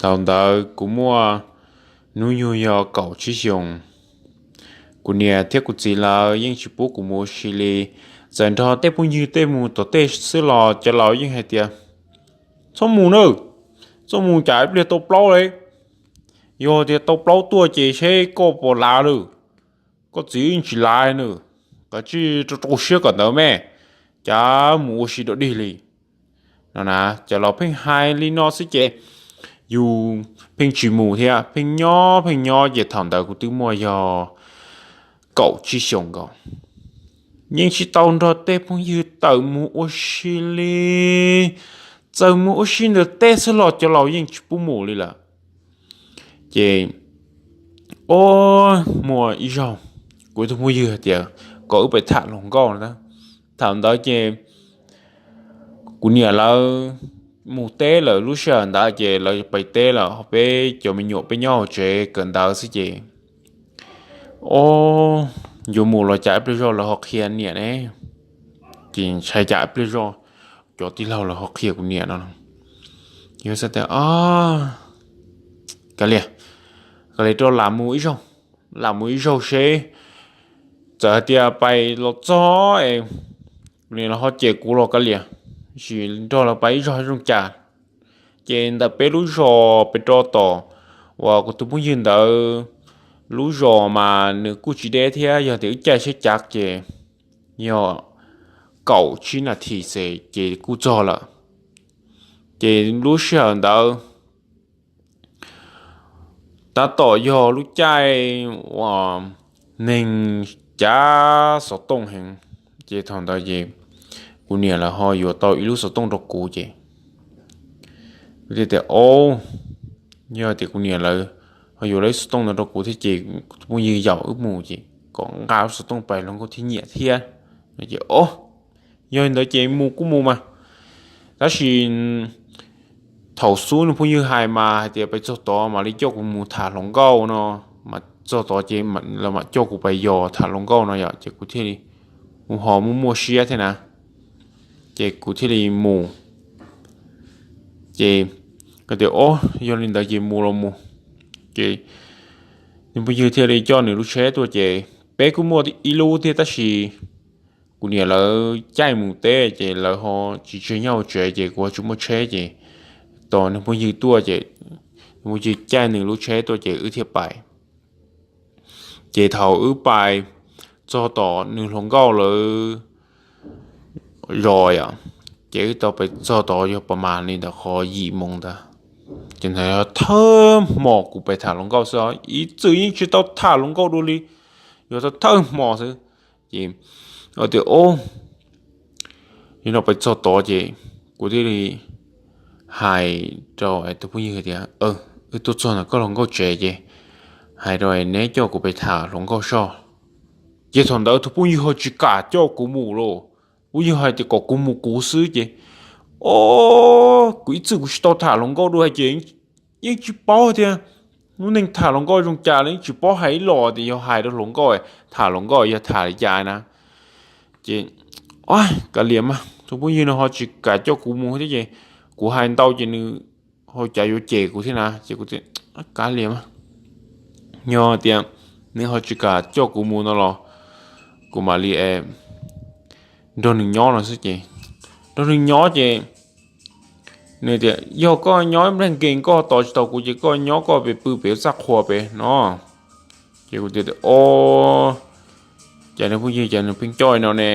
Thaum ntawd kuv muaj hnub nyoog yog kaum tsib xyoos. Kuv niam thiab kuv txiv lawv yeej tsis pub kuv mus ua si li. Txawm nrog tej phooj ywg tej mus tom tej xwb los cov laus yeej hais tias, txhob mus na, txhob mus tsam ib pliag tau plaub li. Yog tias tau plaub tuaj ces seb koj puas lav lawm. Koj txiv yeej tsis lav na, kav tsij rau rau siab kom ntawd me, cas mus ua si dog dig li no na. Cov laus pheej hais li no xwb ces yus pheej tsis mus thiab, pheej nyob pheej nyob ces thaum ntawd kuv twb muaj yog kaum tsib xyoos nkaus. Yeej tsis tau nrog tej phooj ywg tawm mus ua si li. Txawm mus ua si ntawm tej xwb los cov laus yeej tsis pub mus li lawm. Ces, o, muaj ib zaug kuv tus phooj ywg hais tias kom wb pais tham hluas nkauj no. Thaum ntawd ces kuv niam lawv mus teb lawm, lub sij hawm ntawd ces lawv pais teb lawm, peb cov me nyuam peb nyob hauv tsev kawm ntawv xwb ces, o, yuav mus los cas ib pliag zog lawv ho qhia niam ne. Ces ntshai cas ib pliag zog cov tij laug lawv ho qhia kuv niam no. Yog xav tias, o, kav liam, kav liam rau lam mus ib zaug, lam mus ib zaug seb, txawm hais tias pais los txog es kuv niam los ho cem kuv los kav liam, sim nrog lawv pais ib zaug zoo cas. Ces ntawm peb lub zos pem rau tom uas kuv tus phooj ywg ntawd lub zos mas nws kuj tsis deb thiab, yog tias wb caij tsheb cav ces yog kaum tsib nas this xwb ces kuj txog lawm. Ces lub sij hawm ntawd tab tom yog lub caij uas neeg cav xov tooj heev, ces thaum ntawd ces kuv niam lawv ho yuav tau ib lub xov tooj rau kuv ces kuv thiaj tias, o, yog tias kuv niam lawv ho yuav lub xov tooj no rau kuv thiab ces kuv tus phooj ywg yaum wb mus ces kom nqa lub xov tooj pais hluas nkauj thiaj nyiam thiab. Ces, o, yog li ntawd ces mus kuj mus mas. Tab sis thaum xub nws phooj ywg hais mas hais tias pais txog tod mam li coj kuv mus tham hluas nkauj no, mas txog tod ces lawv mam coj kuv pais yos tham hluas nkauj no yom, ces kuv thiaj li, kuv ho muaj muaj siab thiab na, ces kuv thiaj li mus. Ces kuv tias, o, yog li ntawd ces mus los mus. Ces nws phooj ywg thiaj li coj nws lub tsheb tuaj ces peb kuj muaj ib lub thiab tab sis kuv niam lawv caij mus teb ces lawv ho tsis tseg nyob hauv tsev ces kuv ho tsis muaj tsheb ces tos nws phooj ywg tuaj ces nws phooj ywg caij nws lub tsheb tuaj ces wb thiaj pais. Ces thaum wb pais txog tom nws hluas nkauj lawv zos yom, ces wb tau pais txog tod yog pas mas li ntawm qhov yim moos ntawd. Ces ntawd thawj hmo kuv pais tham hluas nkauj xwb, ib txwm yeej tsis tau tham hluas nkauj dua li, yog thawj hmo xwb. Ces tias, o, li no pais txog tod ces kuv thiaj li hais rau tus phooj ywg tias, wb tuaj txog ntawm koj hluas nkauj tsev ces hais rau neb coj kuv pais tham hluas nkauj soj. Ces thaum ntawd tus phooj ywg ho tsis kam coj kuv mus los, phooj ywg hais tias kom kuv mus kuv xwb ces, o, kuv ib txwm kuv tsis tau tham hluas nkauj dua ces yeej tsis paub tias lub neej tham hluas nkauj zoo cas li, yeej tsis paub hais ib los tias yog hais rau hluas nkauj, tham hluas nkauj yog tham li cas na. Ces, o, kav liam mas, tus phooj ywg no ho tsis kam coj kuv mus thiab ces kuv hais ntau ces nws ho cas yuav cem kuv thiab na, ces kuv tias, kav liam mas, yog tias nws ho tsis kam coj kuv mus no los kuv mam li nrog nws nyob no xwb ces, nrog nws nyob ces nws tias, yog koj nyob ib pliag nkees koj tos tsis tau kuv ces koj nyob koj pem pw pem txaj qhua pem no. Ces kuv tias, o, cas nws phooj ywg cas nws pheej coj no ne,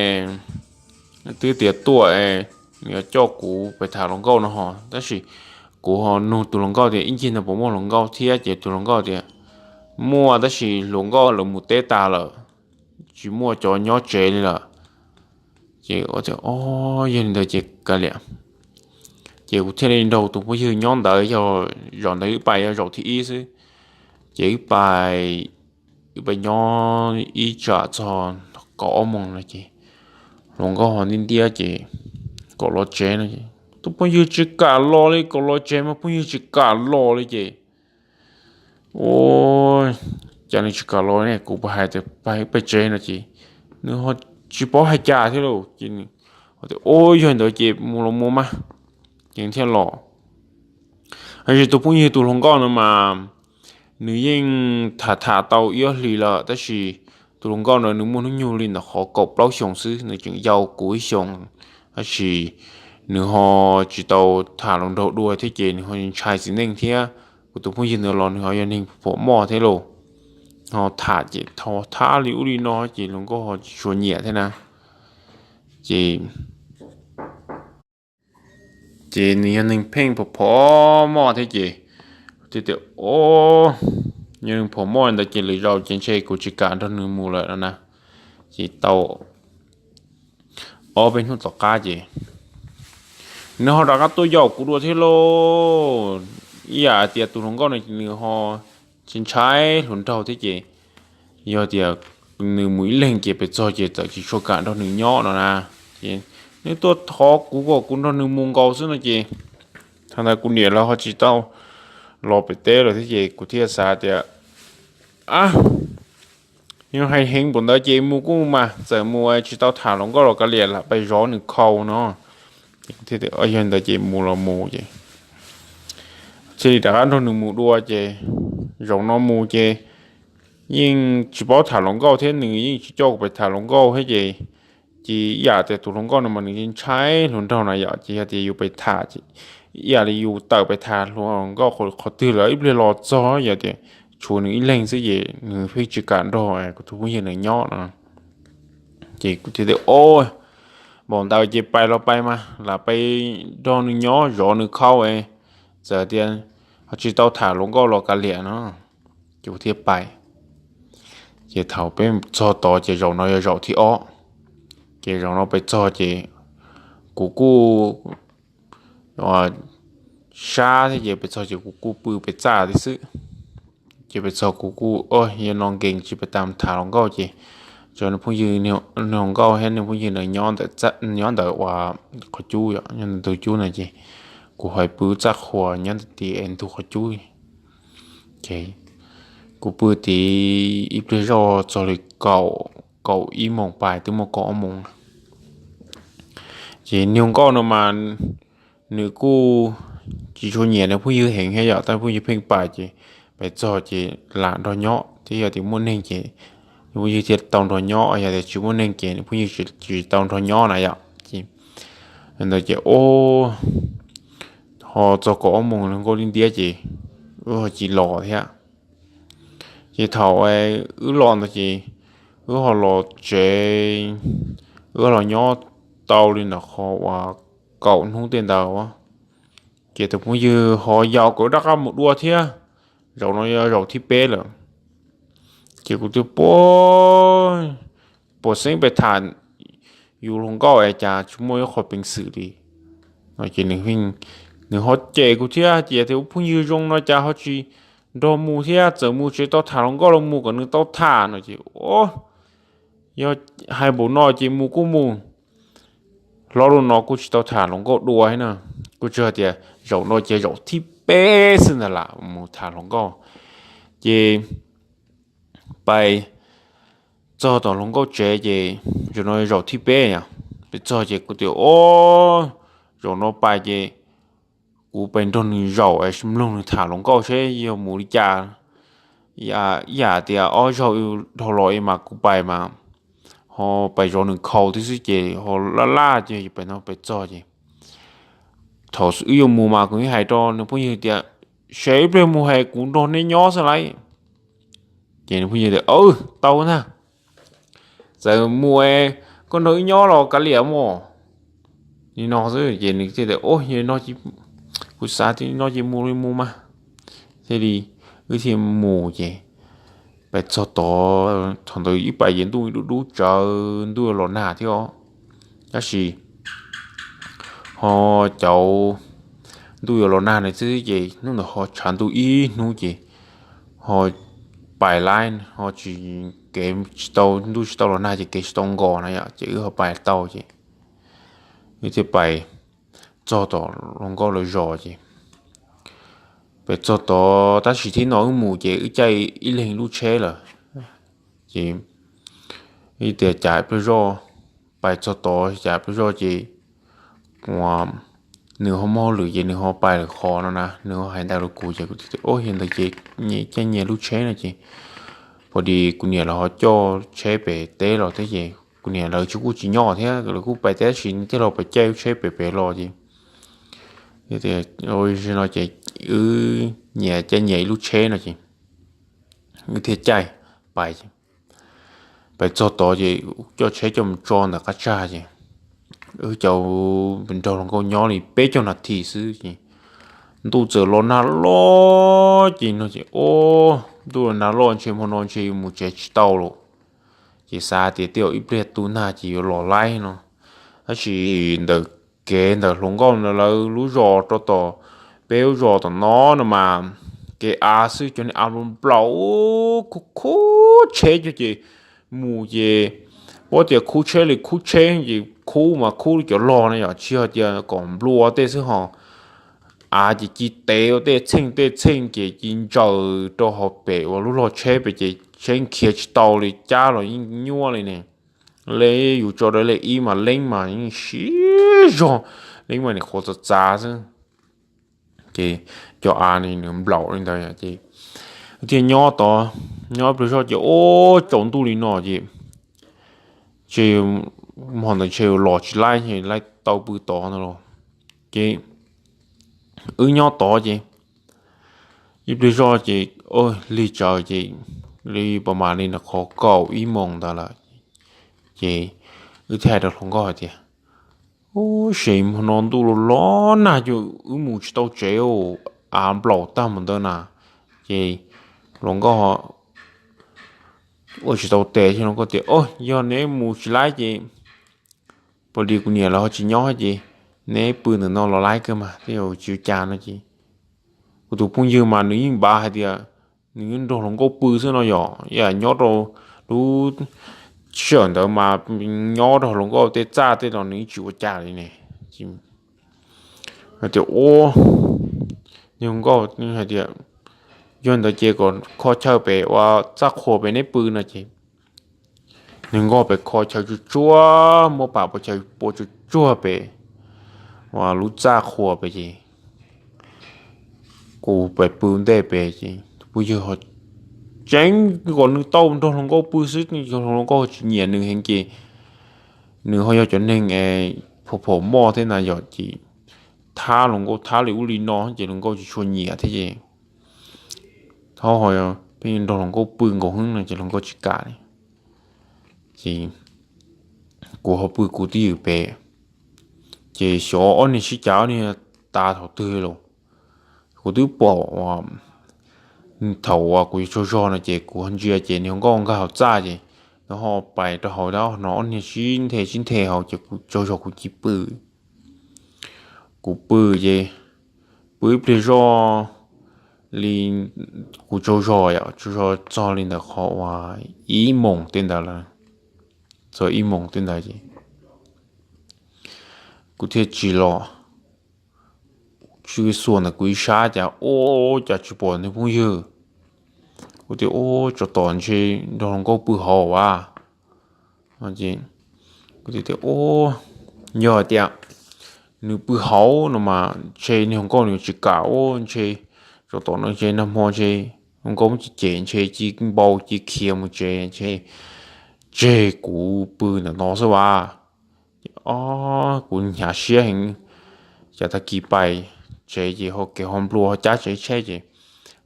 twb tias tuaj nws yuav coj kuv pais tham hluas nkauj no ho, tab sis kuv ho nug tus hluas nkauj tias ib ncig no puas muaj hluas nkauj thiab ces tus hluas nkauj tias muaj tab sis hluas nkauj lawv mus teb tas lawm, tsis muaj cov nyob tsev li lawm. Ces, o, yog li ntawd ces kav liam. Ces kuv thiaj li nrog tus phooj ywg nyob ntawd, yog zaum ntawd wb pais yog zaum thib ib xwb. Ces wb pais, wb pais nyob ib tsam txog kaum ob moos no ces hluas nkauj ho ntiab ntiab ces kom los tsev no ces tus phooj ywg tsis kam los li, kom los tsev mas phooj ywg tsis kam los li ces, ua cas nws tsis kam los ne, kuv pais hais tias pais pem tsev no ces nws ho tsis paub hais cas thiab lauj ces, o, yog li ntawd ces mus los mus mas, ces thiaj los. Tab sis tus phooj ywg tus hluas nkauj no mas nws yeej tham tham tau ib ob hlis lawm, tab sis tus hluas nkauj no nws muaj hnub nyoog li ntawm qhov kaum plaub xyoos xwb, nws tseem yau kuv ib xyoos. Tab sis nws ho tsis tau tham hluas nraug dua thiab ces nws ho ntshai txiv neej thiab. Kuv tus phooj ywg ntawd los nws ho yog neeg phom moj thiab lauj, ho tham ces thab li ub li no ces hluas nkauj ho tsis tshua nyiam thiab na. Ces ces nws yog neeg pheej phom phom moj thiab ces thiaj tias, o, yog neeg phom moj ntawd ces lwm zaus ces ntshe kuv tsis kam nrog nws mus lawm no na. Ces tau ob peb hnub tom qab ces nws ho rov qab tuaj yaum kuv dua thiab lauj. Ib yam tias tus hluas nkauj no ces nws ho ntshai ntshai hluas nraug thiab ces yog tias nws mus ib leeg ces pes txog ces txawm tsis tshua kam nrog nws nyob no na. Ces nws tuaj thov kuv kom kuv nrog nws mus nkaus xwb no ces thaum ntawd kuv niam lawv ho tsis tau los pem teb lawm thiab ces kuv thiaj xav tias, a, yog hais heev npaum ntawd ces mus kuj mus mas, txawm mus tsis tau tham hluas nkauj los kav liam, lam pais zov nws khau no. Yog ntawd ces mus los mus ces thiaj li rov qab nrog nws mus dua ces zaum no mus ces yeej tsis paub tham hluas nkauj thiab nws yeej tsis coj kuv pais tham hluas nkauj thiab ces, ces ib yam tias tus hluas nkauj no mas nws ntshai hluas nraug na yom, ces yog tias yus pais tham, ib yam li yus tawm pais tham hluas nkauj qhov twg lawm ib pliag los txog yog tias tshuav nws ib leeg xwb ces nws pheej tsis kam nrog kuv tus phooj ywg nws nyob no. Ces kuv thiaj tias, o, npaum ntawd ces pais los pais mas, lam pais nrog nws nyob zov nws khau, txawm tias ho tsis tau tham hluas nkauj los kav liam no. Ces kuv thiaj pais. Ces thaum peb txog tod ces zaum no yog zaum thib ob. Ces zaum no pes txog ces kuv kuj sab thiab ces pes txog ces kuv kuj pw pes txaj thiab xwb. Ces pes txog kuv kuj, o, yog no nkees tsis pais tham hluas nkauj ces tso nws phooj ywg, nws hluas nkauj thiab nws phooj ywg ntawd nyob ntawm ua qhov cub, nyob ntawm ntug cub na ces kuv ho pw txaj qhua nyob ntawm tid es ntug qhov cub. Ces kuv pw tid ib pliag zoj txog li kaum, kaum ib moos pais twb muaj kaum ob moos. Ces nws hluas nkauj no mas nws kuj tsis tshua nyiam nws phooj ywg heev thiab yom, tab phooj ywg pheej pais ces pais txog ces lam nrog nyob thiab yog tias muaj neeg ces nws phooj ywg thiaj tau nrog nyob, yog tias tsis muaj neeg ces nws phooj ywg tsis tau nrog nyob na yom. Ces ntawd ces, o, ho txog kaum ob moos nws nkauj li ntiab ces wb ho cia li los thiab. Ces thaum wb los ntawd ces wb ho los tsev, wb los nyob tau li ntawm qhov uas kaum hnub tej ntawd. Ces tus phooj ywg ho yaum kom wb rov qab mus dua thiab, zaum no yog zaum thib peb lawm. Ces kuv twb puas, puas xeeb pes tham yus hluas nkauj es cas tsis muaj ib qho peev xwm li. Ces nws ho cem kuv thiab ces tias, ua phooj ywg zoo no cas ho tsis nrog mus thiab, txawm mus tsis tau tham hluas nkauj los mus kom nws tau tham no ces, o, yog hais npaum no ces mus kuj mus. Hlob lub no kuj tsis tau tham hluas nkauj dua thiab na, kuj tsis hais tias zaum no ces zaum thib peb xwb ntag lam mus tham hluas nkauj. Ces pais txog tom hluas nkauj tsev ces zaum no zaum thib peb yom, pais txog ces kuv tias, o, zaum no pais ces kuv pais nrog nws zaum es mloog nws tham hluas nkauj seb yog mus li cas. Ib yam tias ob zaug dhau los mas kuv pais mas ho pais zov nws khau thiab xwb ces ho laj laj ces pais no pais txog ces thaum wb yuav mus mas kuv yeej hais rau nws phooj ywg tias, seb ib pliag mus hais kuv nrog neb nyob xwb lauj. Ces nws phooj ywg tias, tau ntag, txawm mus koj nrog wb nyob los kav liam mas. Li no xwb ces nws thiaj tias, o, yog no kuv xav tias no ces mus li mus mas. Thiaj li wb thiaj mus ces pais txog tod, thaum ntawd ib pais ces ntuj dub dub tsawv, ntuj yuav los nag thiab os. Tab sis ho cov ntuj yuav los nag na xwb ces hnub ntawd ho tshav ntuj ib hnub ces ho pais lawm, ho tsis, kev tsis tau, ntuj tsis tau los nag ces kev tsis tau nkos na yom, ces wb ho pais tau ces wb thiaj pais txog tom hluas nkauj lawv zos ces pais txog tod tab sis thib no wb mus ces wb caij ib leeg lub tsheb lawm. Ces wb tias cas ib pliag zoj, pais txog tod cas ib pliag zoj ces ua nws ho muaj hauj lwm ces nws ho pais lwm qhov no na, nws ho hais ntawd rau kuv ces kuv thiaj tias, Ua li ntawd ces nyias caij nyias lub tsheb no ces, pom li kuv niam lawv ho coj tsheb pem teb los thiab ces kuv niam lawv tsis kuj tsis nyob thiab, lawv kuj pais teb tab sis nws thiaj los pais caij lub tsheb pem pem los ces, no ces wb nyias caij nyias ib lub tsheb no ces wb thiaj caij pais ces, pais txog tod ces coj tsheb coj mus tso ntawm qab tsag ces wb cov nrog hluas nkauj nyob li peb caug nas this xwb ces ntuj txawm los nag loj ces no ces, Ua, ntuj los nag loj ntshe hmo no ntshe mus tsev tsis tau lawm. Ces xav tias tej zaum ib pliag tu nag ces yuav los laib no. Tab sis ntawm kev ntawm hluas nkauj ntawd lawv lub zos rau tom peb lub zos tom no no mas kev av xwb, cov niag av nplaum nplaum, khub khub tsheb ces mus ces, puab tias khub tsheb li khub tsheb ces khub mas khub li cov log na yom, tsis hais tias kom nplua tej xwb ho av ces ci tev ua tej txheej tej txheej ces ci ntsaws rau hauv pem uas lub log tsheb pem ces tsheb khiav tsis tau li, cab los yeej nyuaj li ne. Leej yus tso rau leej ib mas leej mas yeej siab zog, leej mas nim qhuav txav txav xwb. Ces cov av ni nws nplaum li ntawd ces thiaj nyob tod, nyob ib pliag zog ces ua tsaus ntuj li no ces, ces hmo ntawd ntshe los tsis laib, laib tau pw tod ntag los. Ces wb nyob tod ces ib pliag zog ces lig tsaws ces li pas mas li ntawm qhov kaum ib moos ntawd lawm ces wb thiaj hais rau hluas nkauj hais tias, Ua, ces hmo no ntuj los los nag ces wb mus tsis tau tsev, av nplaum tag mus ntawd na. Ces hluas nkauj ua tsis tau tes ces hluas nkauj tias, Yog neb mus tsis laib ces, pom li kuv niam lawv ho tsis nyob ces neb pw ntawm no los laib kawg mas tej zaum tsis ua cas no ces, kuv tus phooj ywg mas nws yeej npav hais tias nws yeej nrog hluas nkauj pw xwb no yom, nyob rau lub sij hawm ntawd mas nyob rau hluas nkauj tej txaj tej no nws yeej tsis ua cas li ne. Hais tias, Ua, niag hluas nkauj hais tias, Yog ntawd ces kom kho chaw pem ua txaj qhua pem neb pw no ces niag hluas nkauj pem kho chaw tsuag tsuag, muab pas pua chaw pua tsuag tsuag pem ua lub txaj qhua pem ces kuv pem pw ntej pem ces phooj ywg ho tseev kom nws tau nrog hluas nkauj pw xwb, hluas nkauj tsis nyiam nws heev ces nws ho yog cov neeg phom phom moj thiab na yom ces thab hluas nkauj thab li ub li no ces hluas nkauj tsis tshua nyiam thiab ces thab ho pheej nrog hluas nkauj pw nkaus heev no ces hluas nkauj tsis kam li. Ces kuv ho pw kuv twj ywm pem, ces xyov ob niag sib cav ob niag tas thaum twg los. Kuv twb pom thaum uas kuv yuav tsaug zog no ces kuv ntsia ces niag hluas nkauj nkag hauv txaj ces nws ho pais rau hauv no ob niag sib nthe sib nthe hauv ces kuv tsaug zog kuv cia li pw. Kuv pw ces pw ib pliag zog li kuv tsaug zog yom, tsaug zog txog li ntawm qhov uas ib moos tej ntawd lawm, txog ib moos tej ntawd ces kuv thiaj tsis los, tsis xuas ntawm kuv ib sab cas ua cas tsis pom niag phooj ywg. Kuv tias, Ua, tsov tom ntshe nrog hluas nkauj pw hauv as. Kuv tias, Ua, yog hais tias nws pw hauv no mas ntshe niag hluas nkauj nws tsis kam ua ntshe, tsov tom no ntshe nag hmo ntshe hluas nkauj muab cem cem ntshe cia npau cia khiav mus tsev ntshe tseg kuv pw ntawm no xwb as. Ces o, kuv hnyav siab heev, cas tag kis pais tsev ces ho kev ho nplua ho cab tsev tsheb ces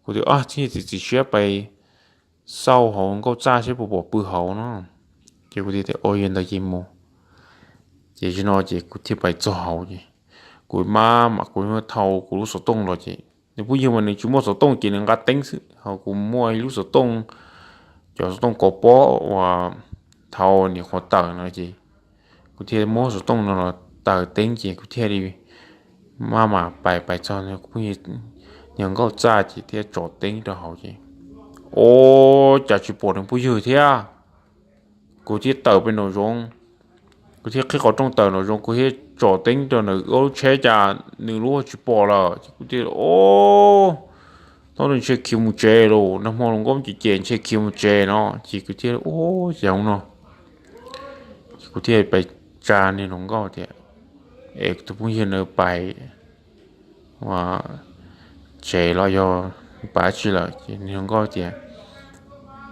kuv tias, Txiv txiv siab pais xauj hauv nkauj txaj seb puas pom pw hauv no. Ces kuv tias, Ua li ntawd ces mus. Ces zaum no ces kuv thiaj pais txog hauv ces kuv maj mam kuv thau kuv lub xov tooj los ces nws phooj ywg mas nws tsis muaj xov tooj ces nws nqa teeb xwb, ho kuv muaj ib lub xov tooj, cov xov tooj kov pob uas thaum nim qhuav tawm no ces kuv thiaj muab xov tooj no los taws teeb ces kuv thiaj li maj mam pais pais txog niag nkauj txaj ces thiaj tsom teeb rau hauv ces o, cas tsis pom nws phooj ywg thiab. Kuv thiaj tawm pem nraum zoov, kuv thiaj qhib qhov rooj tawm nraum zoov kuv thiaj tsom teeb rau nws lub tsheb cas nws lub tsis pom lawm ces kuv thiaj, O, thaum no ntshe khiav mus tsev lawm, nag hmo hluas nkauj cem cem ntshe khiav mus tsev no ces kuv thiaj, O, cas no. Ces kuv thiaj pais tsa niag hluas nkauj tias, Es tus phooj ywg no pais tsev los yog pab tsi lawm? Ces niag hluas nkauj tias,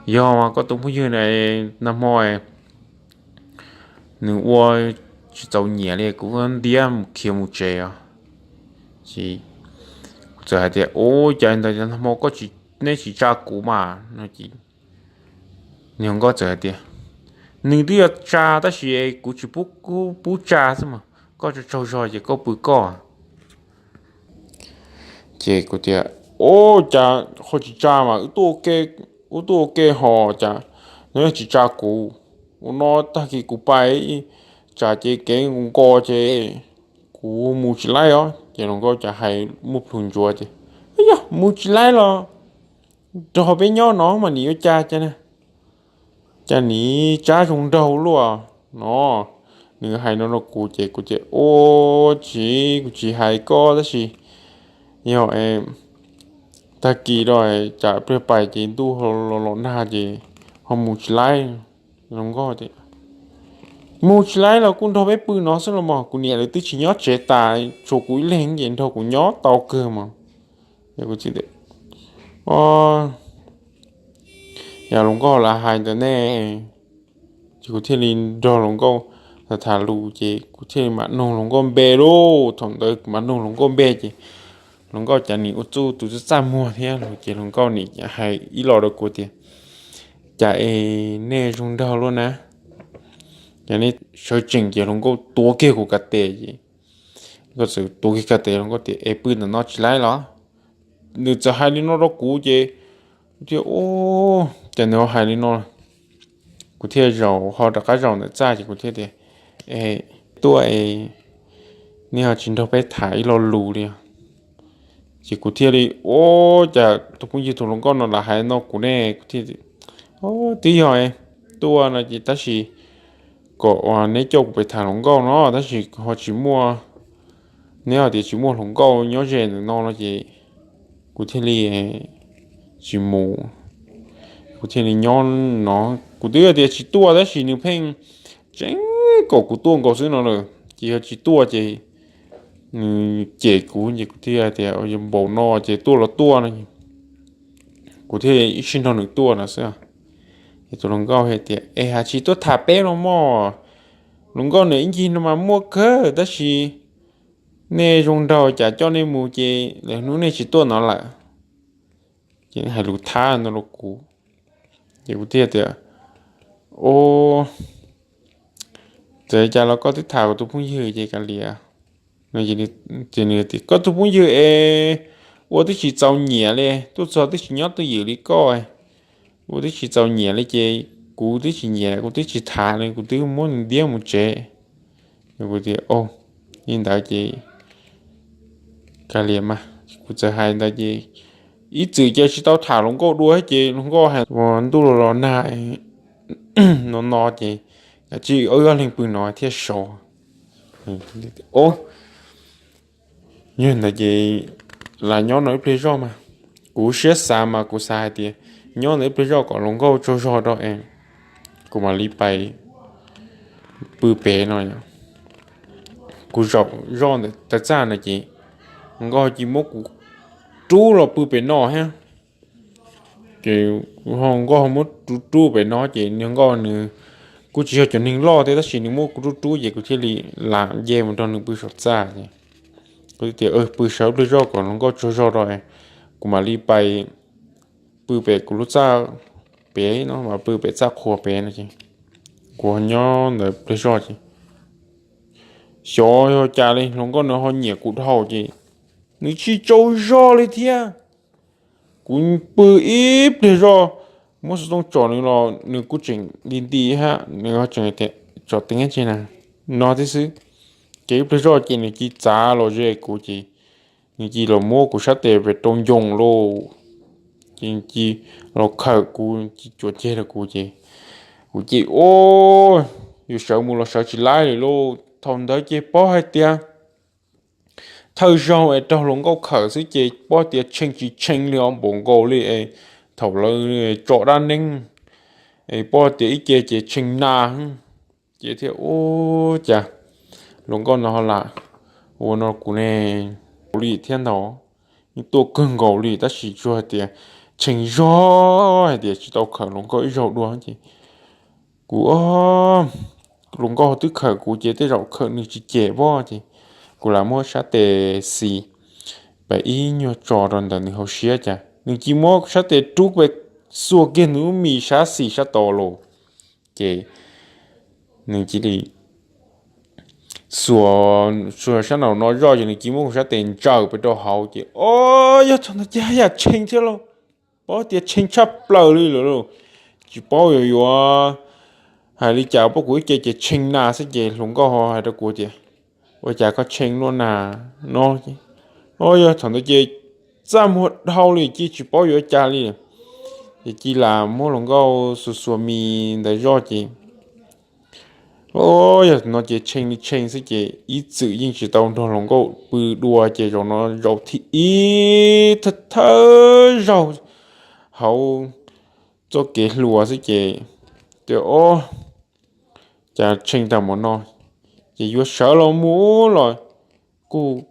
yog mas koj tus phooj ywg na, nag hmo nws ua tsis txaus nyiam li, kuv ntiab khiav mus tsev os. Ces kuv txawm hais tias, ua cas ntawd nag hmo koj, neb tsis tsa kuv mas no ces niag hluas nkauj txawm hais tias, nws twb yuav tsa tab sis kuv tsis pub tsa xwb mas, koj tsaug zog ces koj pw koj. Ces kuv tias, ua cas ho tsis tsa mas wb tuaj ua ke ho, cas nws tsis tsa kuv? Ua no tag kis kuv pais tsam ces kev nkaus ces kuv mus tsis laib os. Ces hluas nkauj cas hais muaj plhus ntsuav ces, yog mus tsis laib los nrog peb nyob no mas nim yuav cas cas na, cas nim tsab zoo nraug luaj no. Nws hais no rau kuv ces kuv tias, ua tsis, kuv tsis hais koj tab sis yog tag kis rau cas pliag pais ces ntuj los los nag ces ho mus tsis laib. Hluas nkauj tias, mus tsis laib los kuj nrog peb pw no xwb los mas, kuv niam lawv twb tsis nyob tsev tas, tshuav kuv ib leeg ces nrog kuv nyob tau kawg mas. Ces kuv txiv tias, yog hluas nkauj lam hais ntawd ne. Ces kuv thiaj li nrog hluas nkauj tham tham lus ces kuv thiaj li mam nug hluas nkauj npe lauj. Thaum ntawd kuv mam nug hluas nkauj npe ces hluas nkauj cas nim ua txuj tus txaj txaj muag thiab los ces hluas nkauj nim hais ib los rau kuv tias, cas es nej zoo nraug luaj na, cas nej sawv tsees. Ces hluas nkauj tuav kiag kuv ka tes ces, nkauj txawm tuav kiag ka tes, hluas nkauj tias, es pw ntawm no tsis laib los? Nws txawm hais li no rau kuv ces kuv thiaj, cas nws ho hais li no. Kuv thiaj zaum ho rov qab zaum ntawm txaj ces kuv thiaj tias, es tuaj es nej ho tsis nrog peb tham ib lo lus li os. Ces kuv thiaj li, ua cas tus phooj ywg tus hluas nkauj no lam hais no kuv ne? Kuv thiaj, twb yog tuaj no ces tab sis kom neb coj kuv pais tham hluas nkauj no tab sis ho tsis muaj, neb hais tias tsis muaj hluas nkauj nyob ze ntawm no no ces kuv thiaj li tsis mus, kuv thiaj li nyob no. Kuv twb hais tias tsis tuaj tab sis nws pheej tseev kom kuv tuaj nkaus xwb no lawm ces yog tsis tuaj ces nws cem kuv ces kuv thiaj tias, yog npaum no ces tuaj los tuaj no. Kuv thiaj ib sij nrog nws tuaj no xwb. Es tus hluas nkauj hais tias, es has tsis tuaj tham peb los mog, hluas nkauj nws ib ncig no mas muaj kawg tab sis nej zoo nraug cas coj nej mus ces lwm hnub nej tsis tuaj no lawm. Ces hais lus thab no rau kuv, ces kuv thiaj tias, o, txawm cas los koj twb tham kuv tus phooj ywg ces kav liam. Ces nws tias, koj tus phooj ywg es ua twb tsis txaus nyiam li, tuaj txog twb tsis nyob twj ywm li koj, ua twb tsis txaus nyiam li ces kuv twb tsis nyiam, kuv twb tsis tham li, kuv twb muab nws ntiab mus tsev. Kuv tias, o, li ntawd ces kav liam mas. Kuv txawm hais ntawd ces ib txwm ces tsis tau tham hluas nkauj dua ces hluas nkauj hais ua ntuj los los nag no no ces kav tsij wb ob leeg pw no thiaj sov. Yog ntawd ces lam nyob no ib pliag zoj mas. Kuv siab xav mas kuv xav hais tias nyob ntawd ib pliag zoj kom hluas nkauj tsaug zog rau es kuv mam li pais pw pem no. Kuv zaum zoj ntawm taw txaj no ces hluas nkauj cia li muab kuv rub los pw pem no thiab. Ces hluas nkauj muab rub rub pem no ces niag nkauj nws kuj tsis yog cov neeg loj thiab tab sis nws muab kuv rub rub ces kuv thiaj li lam nce mus nrog nws pw saum txaj ces kuv tias pw sawv ib pliag zoj kom hluas nkauj tsaug zog rau, kuv mam li pais pw pem kuv lub txaj pem no mas, pw pem txaj qhua pem no ces kuv nyob ntawd pliag zoj ces xyov yog cas li hluas nkauj nws ho nyiam kuv dhau ces nws tsis tsaug zog li thiab. Kuv pw ib pliag zoj muab xov tooj tsom nws los nws kuj tseem nti nti hab, nws ho tseem tias tsom teeb tsi na no thiab xwb. Ces ib pliag zoj ces nws cia li txav los ze kuv ces nws cia li los muab kuv sab tes pem rau ncoo lauj. Ces nws cia li los khawm kuv, cia li cuam ceg rau kuv ces kuv cia li, o, yus sawv mus los sawv tsis laib li lauj. Thaum ntawd ces paub hais tias thawj zaug es raug hluas nkauj khawm xwb ces paub tias tshee tsis tshee li os, npaum nkaus li es thaum lawv tso dab neeb es paub tias ib ce ces tshee na. Ces thiaj ua cas hluas nkauj no ho lam ua no kuv ne. nkaus li thiab ntag. Yeej tuaj kawg nkaus li tab sis tsuas hais tias Tsheej zog hais tias tsis tau khawm hluas nkauj ib zaug dua ces kuv, hluas nkauj twb khawm kuv ces tej zaum khawm nws tsis cem pob ces kuv lam muab sab tes xis pem ib nyuag tso rau ntawm nws hauv siab cas nws cia li muab sab tes rub pem xuas kiag nws lub mis sab xis sab tod los ces nws cia li xuas, xuas sab nraum no zoj ces nws cia li muab kuv sab tes ntsaws pem rau hauv ces o, yog thaum ntawd ces haj yam Tsheej thiab lauj. Paub tias Tsheej tshaj plaws li lawm lauj. Tsis paub yuav yuav hais li cas, paub kuv ib ce ces Tsheej na xwb ces hluas nkauj ho hais rau kuv tias ua cas koj Tsheej luaj na no. O, yog thaum ntawd ces txaj muag dhau li cia tsis paub yuav cas li. Ces cia li lam muab hluas nkauj xuas xuas mis ntawd zoj ces o, yog no ces Tsheej li Tsheej xwb ces ib txwm yeej tsis tau nrog hluas nkauj pw dua ces zaum no zaum thib ib thawj thawj zaug hauv txoj kev hluas xwb ces, ces o, cas Tsheej tag mus no ces yuav sawv los mus los kuj,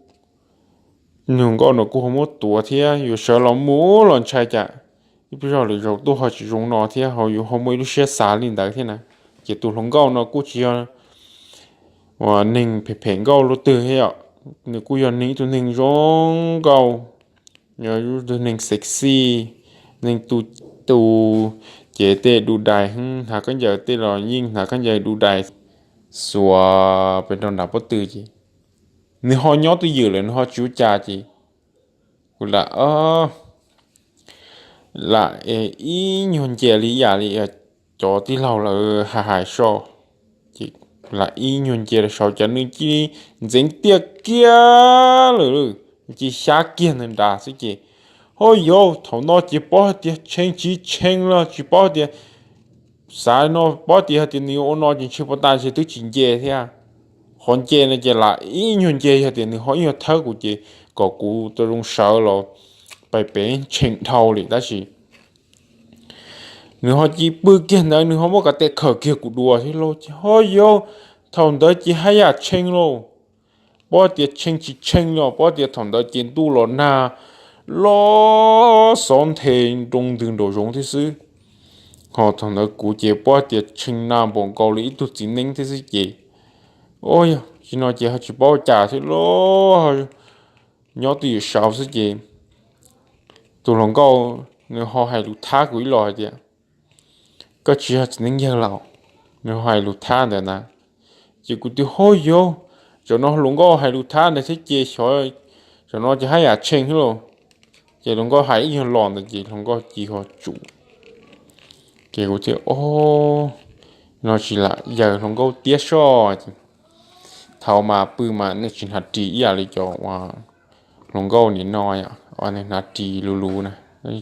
hluas nkauj no kuj ho muab tuav thiab yuav sawv los mus los ntshai cas ib pliag zog lwm zaus tuaj ho tsis zoo no thiab ho yuav ho muaj ib lub siab xav li ntawd thiab na. Ces tus hluas nkauj no kuj tsis yog uas neeg phem phem nkauj luaj twg thiab yom, nws kuj yog neeg ib tug neeg zoo nkauj, yog ib tug neeg sexy, neeg tu, tu ces tej du dais hnav khaub ncaws tej los yeej hnav khaub ncaws du dais xuas pem rau nram pob tw ces nws ho nyob twj ywm lawm nws ho tsis ua cas ces kuv lam, lam ib nyuag nce li ib yam li cov tij laug lawv hais hais so ces lam ib nyuag nce rau saud cas nws cia li ntxeev tiaj kiag lawm, nws cia li xyab kiag ntawd nrad xwb ces ho yog thaum no ces paub hais tias Tsheej tsis Tsheej los tsis paub hais tias, xav no paub tias hais tias nws yuav ua no ces ntshe puas tas ntshe twb tsis nce thiab. Qhov nce no ces lam ib nyuag nce yog tias nws ho ib nyuag thawb kuv ces kom kuv tau zoo sawv los pais pem Tsheej dhau li tab sis nws ho cia li pw kiag ntawd nws ho muab kav tes khawm kiag kuv dua thiab lauj ces ho yog thaum ntawd ces haj yam Tsheej lauj. Paub tias Tsheej tsis Tsheej los paub tias thaum ntawd ces ntuj los nag los xob nthe nroo ntws nraum zoov thiab xwb. Ho thaum ntawd kuv ces paub tias Tsheej nag npaum nkaus li ib tug txiv neeb thiab xwb ces, o, yog tsis no ces ho tsis paub cas thiab lauj. Nyob twj ywm saud xwb ces tus hluas nkauj nws ho hais lus thab kuv ib los hais tias koj tsis yog txiv neeb yawg los, nws ho hais lus thab ntawd na. Ces kuv tias ho yog, zaum no hluas nkauj hais lus thab ntawd thiab ces xyov, zaum no ces haj yam Tsheej thiab lauj. Ces hluas nkauj hais ib nyuag los ntawd ces hluas nkauj cia li ho tsum. Ces kuv tias o, no tsis lam yawg hluas nkauj tiab soj ces thaum mas pw mas nws tsis hnav ris ib yam li cov uas hluas nkauj nim no, nws hnav ris luv luv na.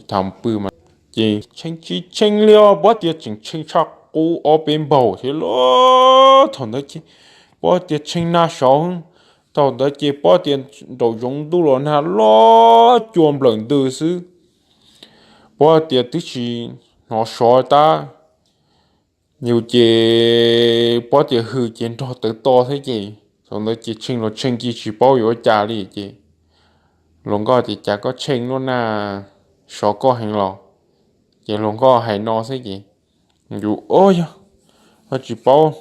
Thaum pw mas ces Tsheej tsis Tsheej li os, paub tias tseem Tsheej tshaj qub ob peb npaug thiab lauj. Thaum ntawd ces paub tias Tsheej nag saud, thaum ntawd ces paub tias nraum zoov ntuj los nag los cua nplawm ntws xwb. Paub tias twb tsis hnov sov tab, yus ces paub tias hws ces nrog tawv to thiab ces thaum ntawd ces Tsheej los Tsheej cia tsis paub yuav ua cas li ces hluas nkauj tias cas koj Tsheej luaj na, sov koj heev los? Ces hluas nkauj hais no xwb ces yus o yog ho tsis paub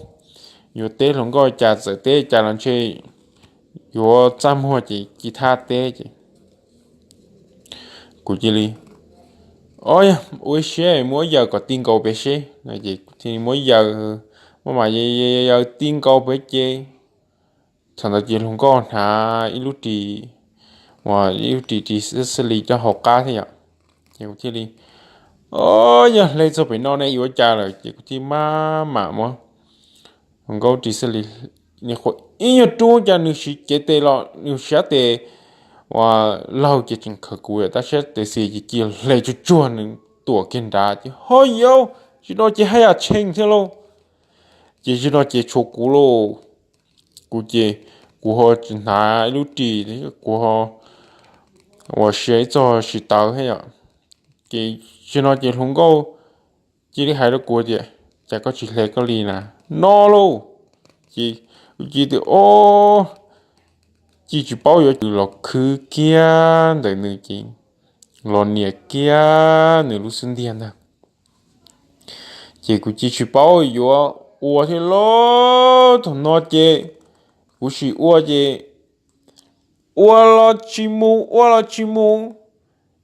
yuav teb hluas nkauj cas, txawm teb cas los ntshe yuav txaj muag ces cia thab teb ces kuv cia li o yog ua ib siab muab yaws kom ti nkaus pem seb no ces kuv thiaj muab yaws, muab mas yaws ti nkaus pem ces thaum ntawd ces hluas nkauj hnav ib lub ris, uas ib lub ris ris xib xib li coj hauv qab thiab yom. Ces kuv thiaj li o yog hle txog pem no ne yuav ua cas lawm ces kuv thiaj maj mam muab hluas nkauj ris xib li, nws qhuav ib nyuag rub cas nws siv cev tes los nws siab tes uas laug ces tseem khawm kuv tab siab tes xis ces cia hle tsuag tsuag nws tuam kiag nrad ces ho yau, tsis no ces haj yam Tsheej thiab lauj. Ces tsis no ces tshuav kuv lauj. Kuv ces kuv ho tsis hnav ib lub ris, kuv ho uas sia ib txog tsis tawv thiab yom. Ces tsis no ces hluas nkauj cia li hais rau kuv tias cas koj tsis hle koj li na, no lauj. Ces kuv cia li tias o, cia tsis paub yuav los khwv kiag ntawm nws ces los nias kiag nws lub xub ntiag ntag. Ces kuv cia tsis paub yuav ua thiab lauj. Thaum no ces kuv sim ua ces ua los tsis mus, ua los tsis mus,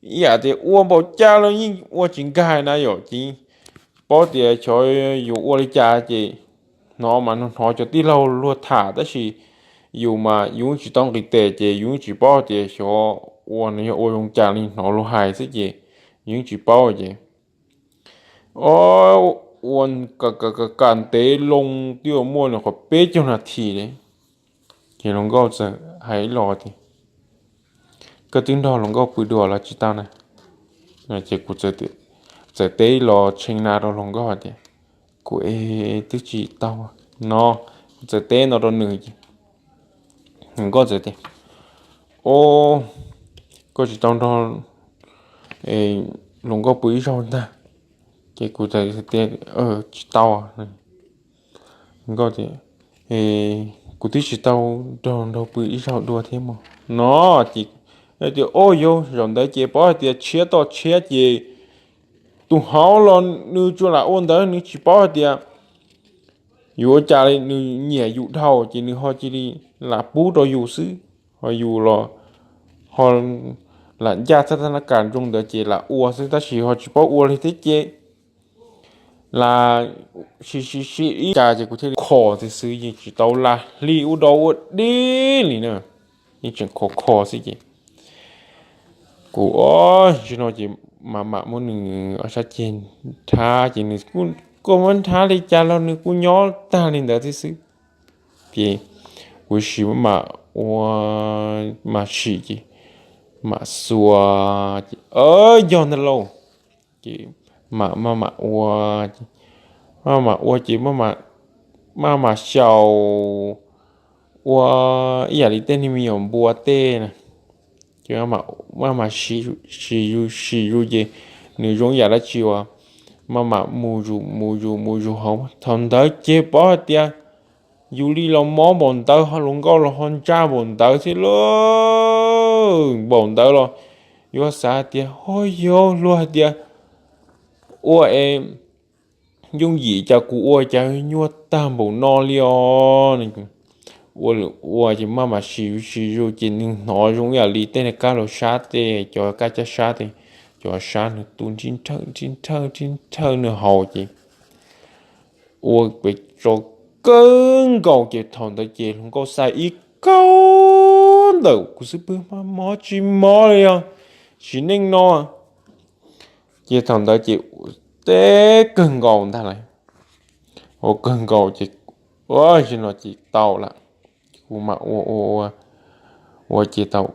ib yam tias ua npaum cas los yeej ua tsis nkag na yom. Ces paub tias xyov yuav ua li cas ces hnov mas hnov cov tij laug luag tham tab sis yus mas yus tsis tau nqis tes ces yus tsis paub tias xyov ua no yog ua zoo cas li, hnov luag hais xwb ces yus tsis paub ces o, ua kam ntev loo twb muaj li qhov peb caug nas this li. Ces hluas nkauj txawm hais ib los tias, koj twb nrog hluas nkauj pw dua los tsis tau na? Ces kuv txawm teb los tshee na rau hluas nkauj tias, kuv es twb tsis tau no. Kuv txawm teb no rau nws ces hluas nkauj txawm tias, o, koj tsis tau nrog hluas nkauj pw ib zaug ntag. Ces kuv txawm tias, tsis tau. Nkauj tias, kuv twb tsis tau nrog nraug pw ib zaug dua thiab mog no. Ces tias, o, yog zaum ntawd ces paub hais tias tshiab toj tshiab ces tus hauv los nws tsuas lam ua ntawd, nws tsis paub hais tias yuav ua cas li, nws nyiam yus dhau ces nws ho cia li lam pub rau yus xwb, ho yus los ho lam ncaj thaj thab nab kas nroo ntawd ces lam ua xwb tab sis ho tsis paub ua li thiab ces lam sim sim sim ib cas ces kuv thiaj li kho thiab xwb, yeej tsis tau lam hli ua dau ua dig li na, yeej tseem kho kho xwb ces kuv, o, zaum no ces mam mam muab nws ob sab ceg nrhab ces nws kuj muab nrhab li cas los nws kuj nyob tag li ntawd thiab xwb. Ces kuv sim mam ua, mam sim ces mam xuas ces, yog ntag lauj. Ces mam maj mam ua, maj mam ua ces maj mam xyaum ua ib yam li tej niag me nyuam npua tej na. Ces maj mam sim zus sim zus ces nws zoo ib yam dab tsi uas maj mam mus zus mus zus mus zus hauv. Thaum ntawd ces paub hais tias yus li los mob npaum ntawd, hluas nkauj los ho ntsaj npaum ntawd thiab lauj. Npaum ntawd los yuav xav hais tias, ho yog luag hais tias ua es yooj yim cas kuv ua cas nyuaj tag npaum no li os. Ua ces maj mam sim zus sim zus ces nws hnov zoo ib yam li tej niag kab laus sab tej, cov kab cab sab tej, cov sab nws tu nrhawj nrhawj nrhawj nrhawj nws haus ces ua pem tso kawg nkaus ces thaum ntawd ces hluas nkauj xav ib kaug ntawm kuv xwb pw, mob tsis mob li os, sim neej no. Ces thaum ntawd ces teb kawg nkaus ntag lauj, ua kawg nkaus ces ua zaum no ces tau lawm. Kuv mam ua ua ua ces thaum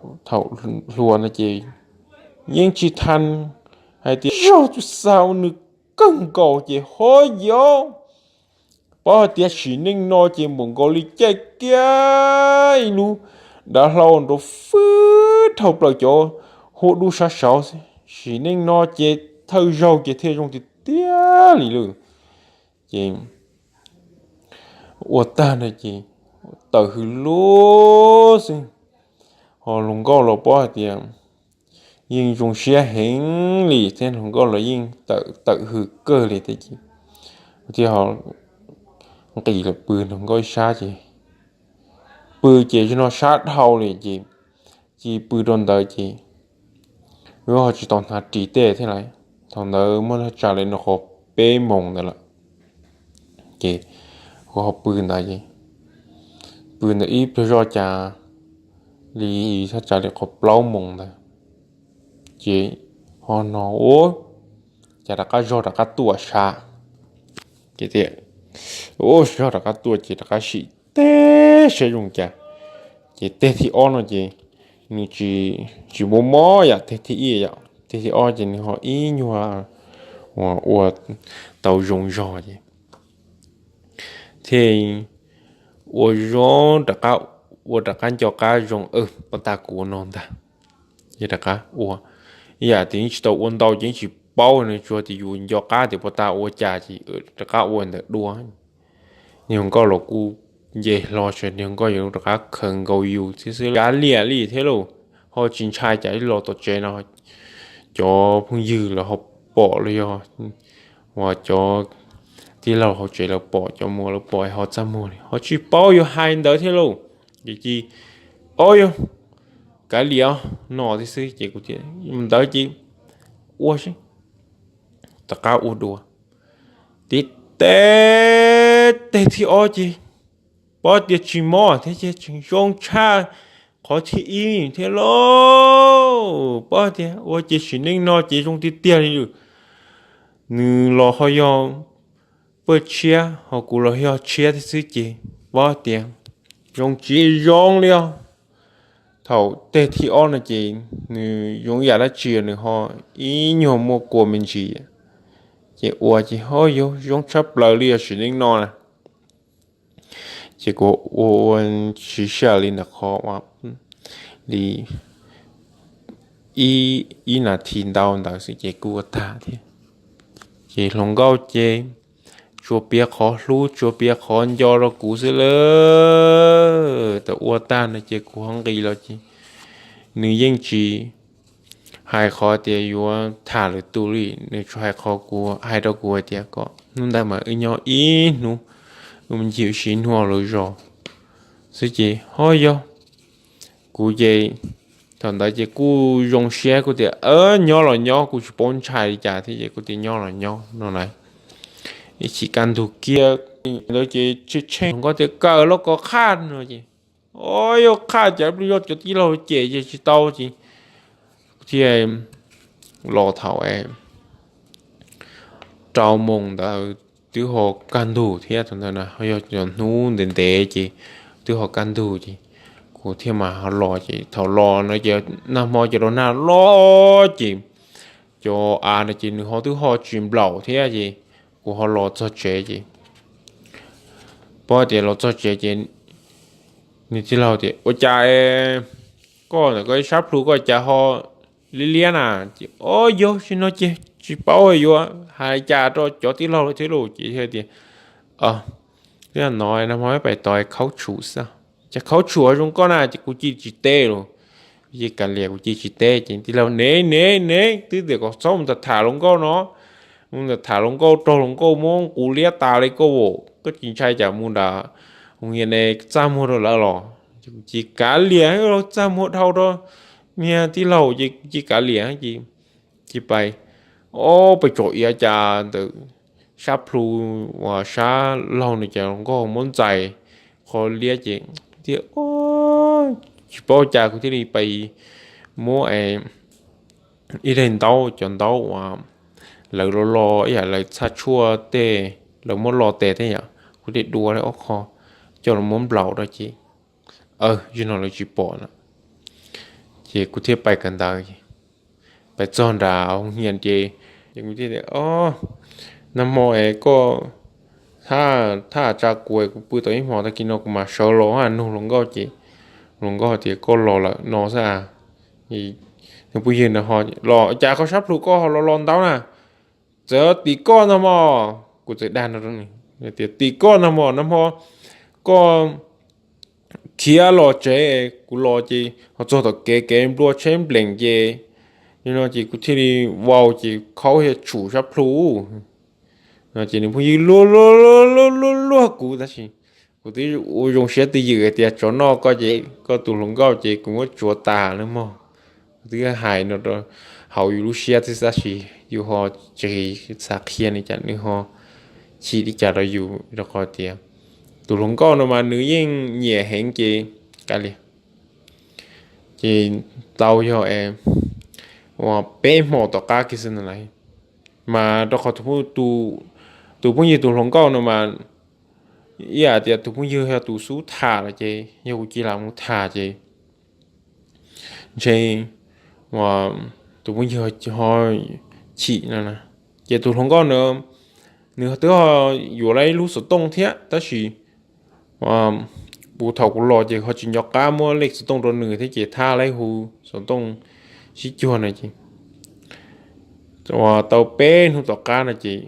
hluas no ces yeej tsis tau hais tias zaug tsis xav ua nws kawg nkaus ces ho yog paub hais tias sim neej no ces npaum nkaus li caij kiag ib lub dav hlau nrov fwb dhau plaws cov huab dub sab saud. Sim neej no ces thawj zaug ces thiaj zoo tiag tiag li lawm. Ces ua tag no ces tawm hws lub xwb, ho hluas nkauj los paub hais tias yeej zoo siab heev li thiab hluas nkauj los yeej tawm hws kawg li thiab ces thiaj ho nqis los pw hluas nkauj ib sab ces pw ces zaum no sab dhau li ces cia pw rau ntawd ces kuv ho tsis tau hnav ris tej thiab lauj. Thaum ntawd muaj thaj tsam li no qhov peb moos ntawd lawm ces kuv ho pw ntawd ces pw ntawd ib pliag zoj cas li thaj tsam li qhov plaub moos ntawd ces ho hnov ua cas rov qab zog rov qab tuaj sab ces tias ua zog rov qab tuaj ces rov qab sim teg saib zoo cas. Ces teg thib ob no ces nws tsis mob mob yam teg thib ib yom, teg thib ob ces nws ho ib nyuag ua tau zoo zog ces thiaj ua zoo rov qab, ua rov qab nco qab zoo, pov tas kuv ua no ntag. Ces rov qab ua ib yam tias yeej tsis tau ua ntau ces yeej tsis paub, nws tsuas tias yus nco qab tias pov tas ua cas ces rov qab ua ntawm dua. Niag hluas nkauj los kuj nce hlo tsev, niag nkauj yuav rov qab khaws nkaus yus thiab xwb, kav liam li thiab lauj. Ho tsis ntshai cas los tom tsev no cov phooj ywg los ho pom los yog uas cov tij laug hauv tsev lawv pom, cov muam lawv pom ho txaj muag li, ho tsis paub yuav hais ntawd thiab lauj. Ces cia li, o, yog kav liam no thiab xwb ces kuv tias ntawd ces ua seb, rov qab ua dua. Tib teg, teg thib ob ces pom tias tsis mob thiab ces tseem zoo tshaj qhov thib ib thiab lauj. Pom tias ua ces sim neej no ces zoo tiag tiag li lawm. Nws los ho yog paj tshiab ho kuv los yog tshiab thiab xwb ces pom tias zoo tsis zoo li os. Thaum teg thib ob no ces nws zoo ib yam dab tsi nws ho ib nyuag muaj kua me ntsis, ces ua ces ho yog zoo tshaj plaws li os sim neej no na. Ces kuv ua ua siv sij hawm li ntawm qhov li ib nas this ntau ntawd xwb ces kuj ua tag thiab. Ces hluas nkauj ces tsuas piav qhov hlub tsuas piav qhov nco rau kuv xwb lawm. Thaum ua tag no ces kuv ho nqis los ces nws yeej tsis hais qhov tias yuav tham lwm tus li, nws tsuas hais qhov kuv hais rau kuv hais tias kom hnub ntawd mas wb nyob ib hnub, wb mus ncig wb siv hnub lawv zos xwb ces ho yog kuv ces thaum ntawd ces kuj zoo siab kuj tias nyob los nyob, kuj tsis paub ntshai li cas thiab ces kuj tias nyob los nyob no na. Ib chim kaj ntug kiag ntawd ces tsheej tsheej nkauj tias kawm los kom qhaj no ces, o, yog qhaj cas pheej yog cov tij laug cem ces tsis tau ces thiaj los thaum rau moos ntawd twb ho kaj ntug thiab, thaum ntawd na yog cov hnub ntev ntev ces twb ho kaj ntug ces kuv thiaj mas ho los ces thaum los no ces nag hmo ces rau nag loj ces cov av no ces nws ho twb ho tsis nplaum thiab ces kuv ho los txog tsev ces pom tias los txog tsev ces nws tij laug tias ua cas koj ntawm koj ib sab plhu koj cas ho liab liab na ces o yog tsis no ces tsis paub yuav hais cas rau cov tij laug lawm thiab lauj ces thiaj tias twb no nag hmo pais tov khaub tshum xwb, cas khaub tshum zoo koj na ces kuv cia tsis teb lauj. Ces kav liam kuv cia tsis teb ces tij laug nev nev nev twb tias kom txhob mus tham hluas nkauj no, mus tham hluas nkauj raug hluas nkauj muab kuv liab tas li koj as, koj tsis ntshai cas mus nram hoo hias ne txaj muag rau lawv los. Ces kav liam txaj muag dhau rau niag tij laug ces kuv cia kav liam ces cia pais, o, pais tsom iav cas ntawm sab plhu uas sab laug no cas hluas nkauj muab ntxais qhov liab ces tias tsis paub cas kuv thiaj li pais muab ib daim ntaub, cov ntaub uas lawv lo lo ib yam lawv txhaj tshuaj tej, lawv muab lo tes tej yom, kuv thiaj dua ob qho coj los muab nplaum rau ces zaum no lawv tsis pom na. Ces kuv thiaj pais kawm ntawv, pais txog nram hoo hias ces, ces kuv thiaj tias o, nag hmo es koj thaj, thaj tsa kuv es kuv pw tau ib hmos, tag kis no kuv mam sawv los nug hluas nkauj ces hluas nkauj tias koj los lawm no xwb a. Nws phooj ywg ntawd ho los cas koj sab plhu koj ho lo lo ntaub na, txawm tim koj nag hmo. Kuv txawm dag no rau nws tias tim koj nag hmo, nag hmo koj khiav los tsev, kuv los ces ho txog tom kev, kev nplua tsheb nplees ces, no ces kuv thiaj li vau ces khaub thiaj tshum sab plhu no ces nws phooj ywg luag luag luag luag kuv tab sis kuv twb ua zoo siab twj ywm hais tias tsov noj koj ces koj tus hluas nkauj ces kuv muab tsuav tas nawb mog. Kuv twb hais no rau hauv yus lub siab xwb tab sis yus ho tsis xav qhia li cas, nws ho chim li cas rau yus rau qhov tias tus hluas nkauj no mas nws yeej nyiam heev ces kav liam. Ces tau yog es uas peb hmos tom qab kiag xwb ntag lauj, mas rau qhov tus phooj ywg tus hluas nkauj no mas ib yam tias tus phooj ywg yog tus xub tham lawm ces yog kuv cia li mus tham ces ntshe tus phooj ywg ho chim no na. Ces tus hluas nkauj no nws twb ho yuav lawm ib lub xov tooj thiab tab sis kuv thaum kuv los ces ho tsis nco qab muab lej xov tooj rau nws thiab ces thab lawm hu xov tooj sib cuag no ces uas tau peb hnub tom qab no ces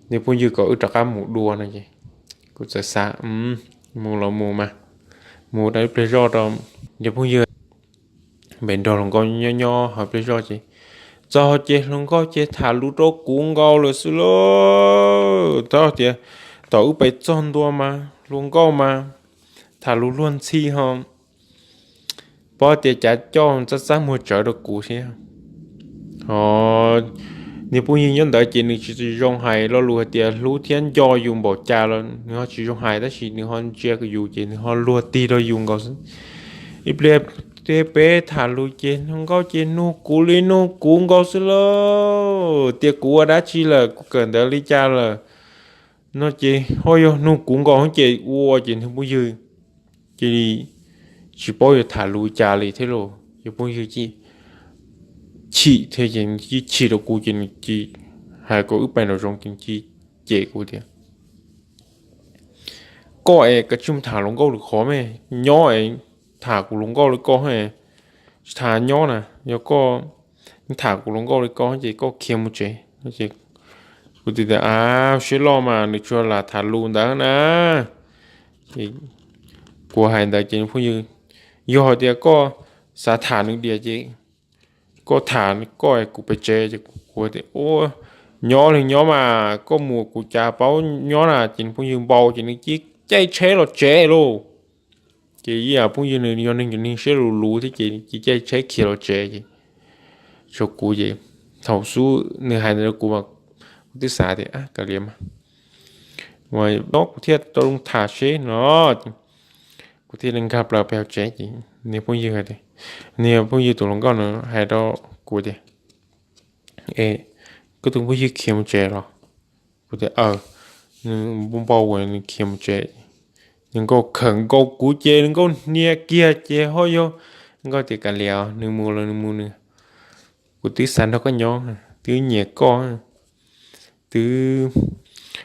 nws phooj ywg kom wb rov qab mus dua no ces kuv txawm xav, Mus los mus mas, mus rau ib pliag zoj rau, niag phooj ywg pem nrog hluas nkauj nyob nyob hauv pliag zoj ces txog ces hluas nkauj ces tham lus rau kuv nkaus lawm xwb lauj. Txog tias tom wb pem txog ntua mas hluas nkauj mas tham lus luag ntxhi ho, pom tias cav coj txaj txaj muag tsawv rau kuv thiab. Ho niag phooj ywg nyob ntawd ces nws tsis zoo hais lo lus hais tias hlub thiab nco yus npaum cas los nws ho tsis zoo hais, tab sis nws ho ntsia yus ces nws ho luag tig rau yus nkaus xwb. Ib pliag peb tham lus ces hluas nkauj ces nug kuv li nug kuv nkaus xwb lauj, tias kuv ua dab tsi lawm, kuv kawm ntawv li cas lawm no ces ho yog nug kuv nkaus ces ua ces niag phooj ywg cia li tsis paub yuav tham lus cas li thiab lauj. Yog phooj ywg chim thiab ces nws cia li chim rau kuv ces nws cia li hais kom wb pais nraum zoov ces nws cia li cem kuv tias koj es kav tsij mus tham hluas nkauj lwm qhov me, nyob es tham kuv hluas nkauj li koj, tsis tham nyob na, yog koj tham kuv hluas nkauj li koj ces koj khiav mus tsev. Kuv tias a, siab loj mas nws tsuas lam tham lus ntawd na. Kuv hais ntawd ces phooj ywg, yog hais tias koj xav tham nws diam ces koj tham koj kuv pem tsev ces kuv tias nyob li nyob mas koj mus kuv cas paub nyob na. Ces phooj ywg npau ces nws cia li caij tsheb los tsev lauj. Ces ib yam phooj ywg nws yog neeg cov neeg siab luv luv thiab ces cia li caij tsheb khiav los tsev ces tshuav kuv ces thaum xub nws hais ntawd rau kuv mas kuv twb xav tias kav liam mas, no kuv thiaj tau tham seb no. Kuv thiaj li nkag plaws pem hauv tsev ces niag phooj ywg hais tias, niag phooj ywg tus hluas nkauj no hais rau kuv tias, e, koj tus phooj ywg khiav mus tsev los? Kuv tias aw, nws npau npau uas nws khiav mus tsev. Nws nkauj khawm nkaus kuv ces nws nkauj hnia kiag ces ho yog nkauj tias kav liam, nws mus los nws mus nws, kuv twb xav nrog koj nyob, twb nyiam koj, twb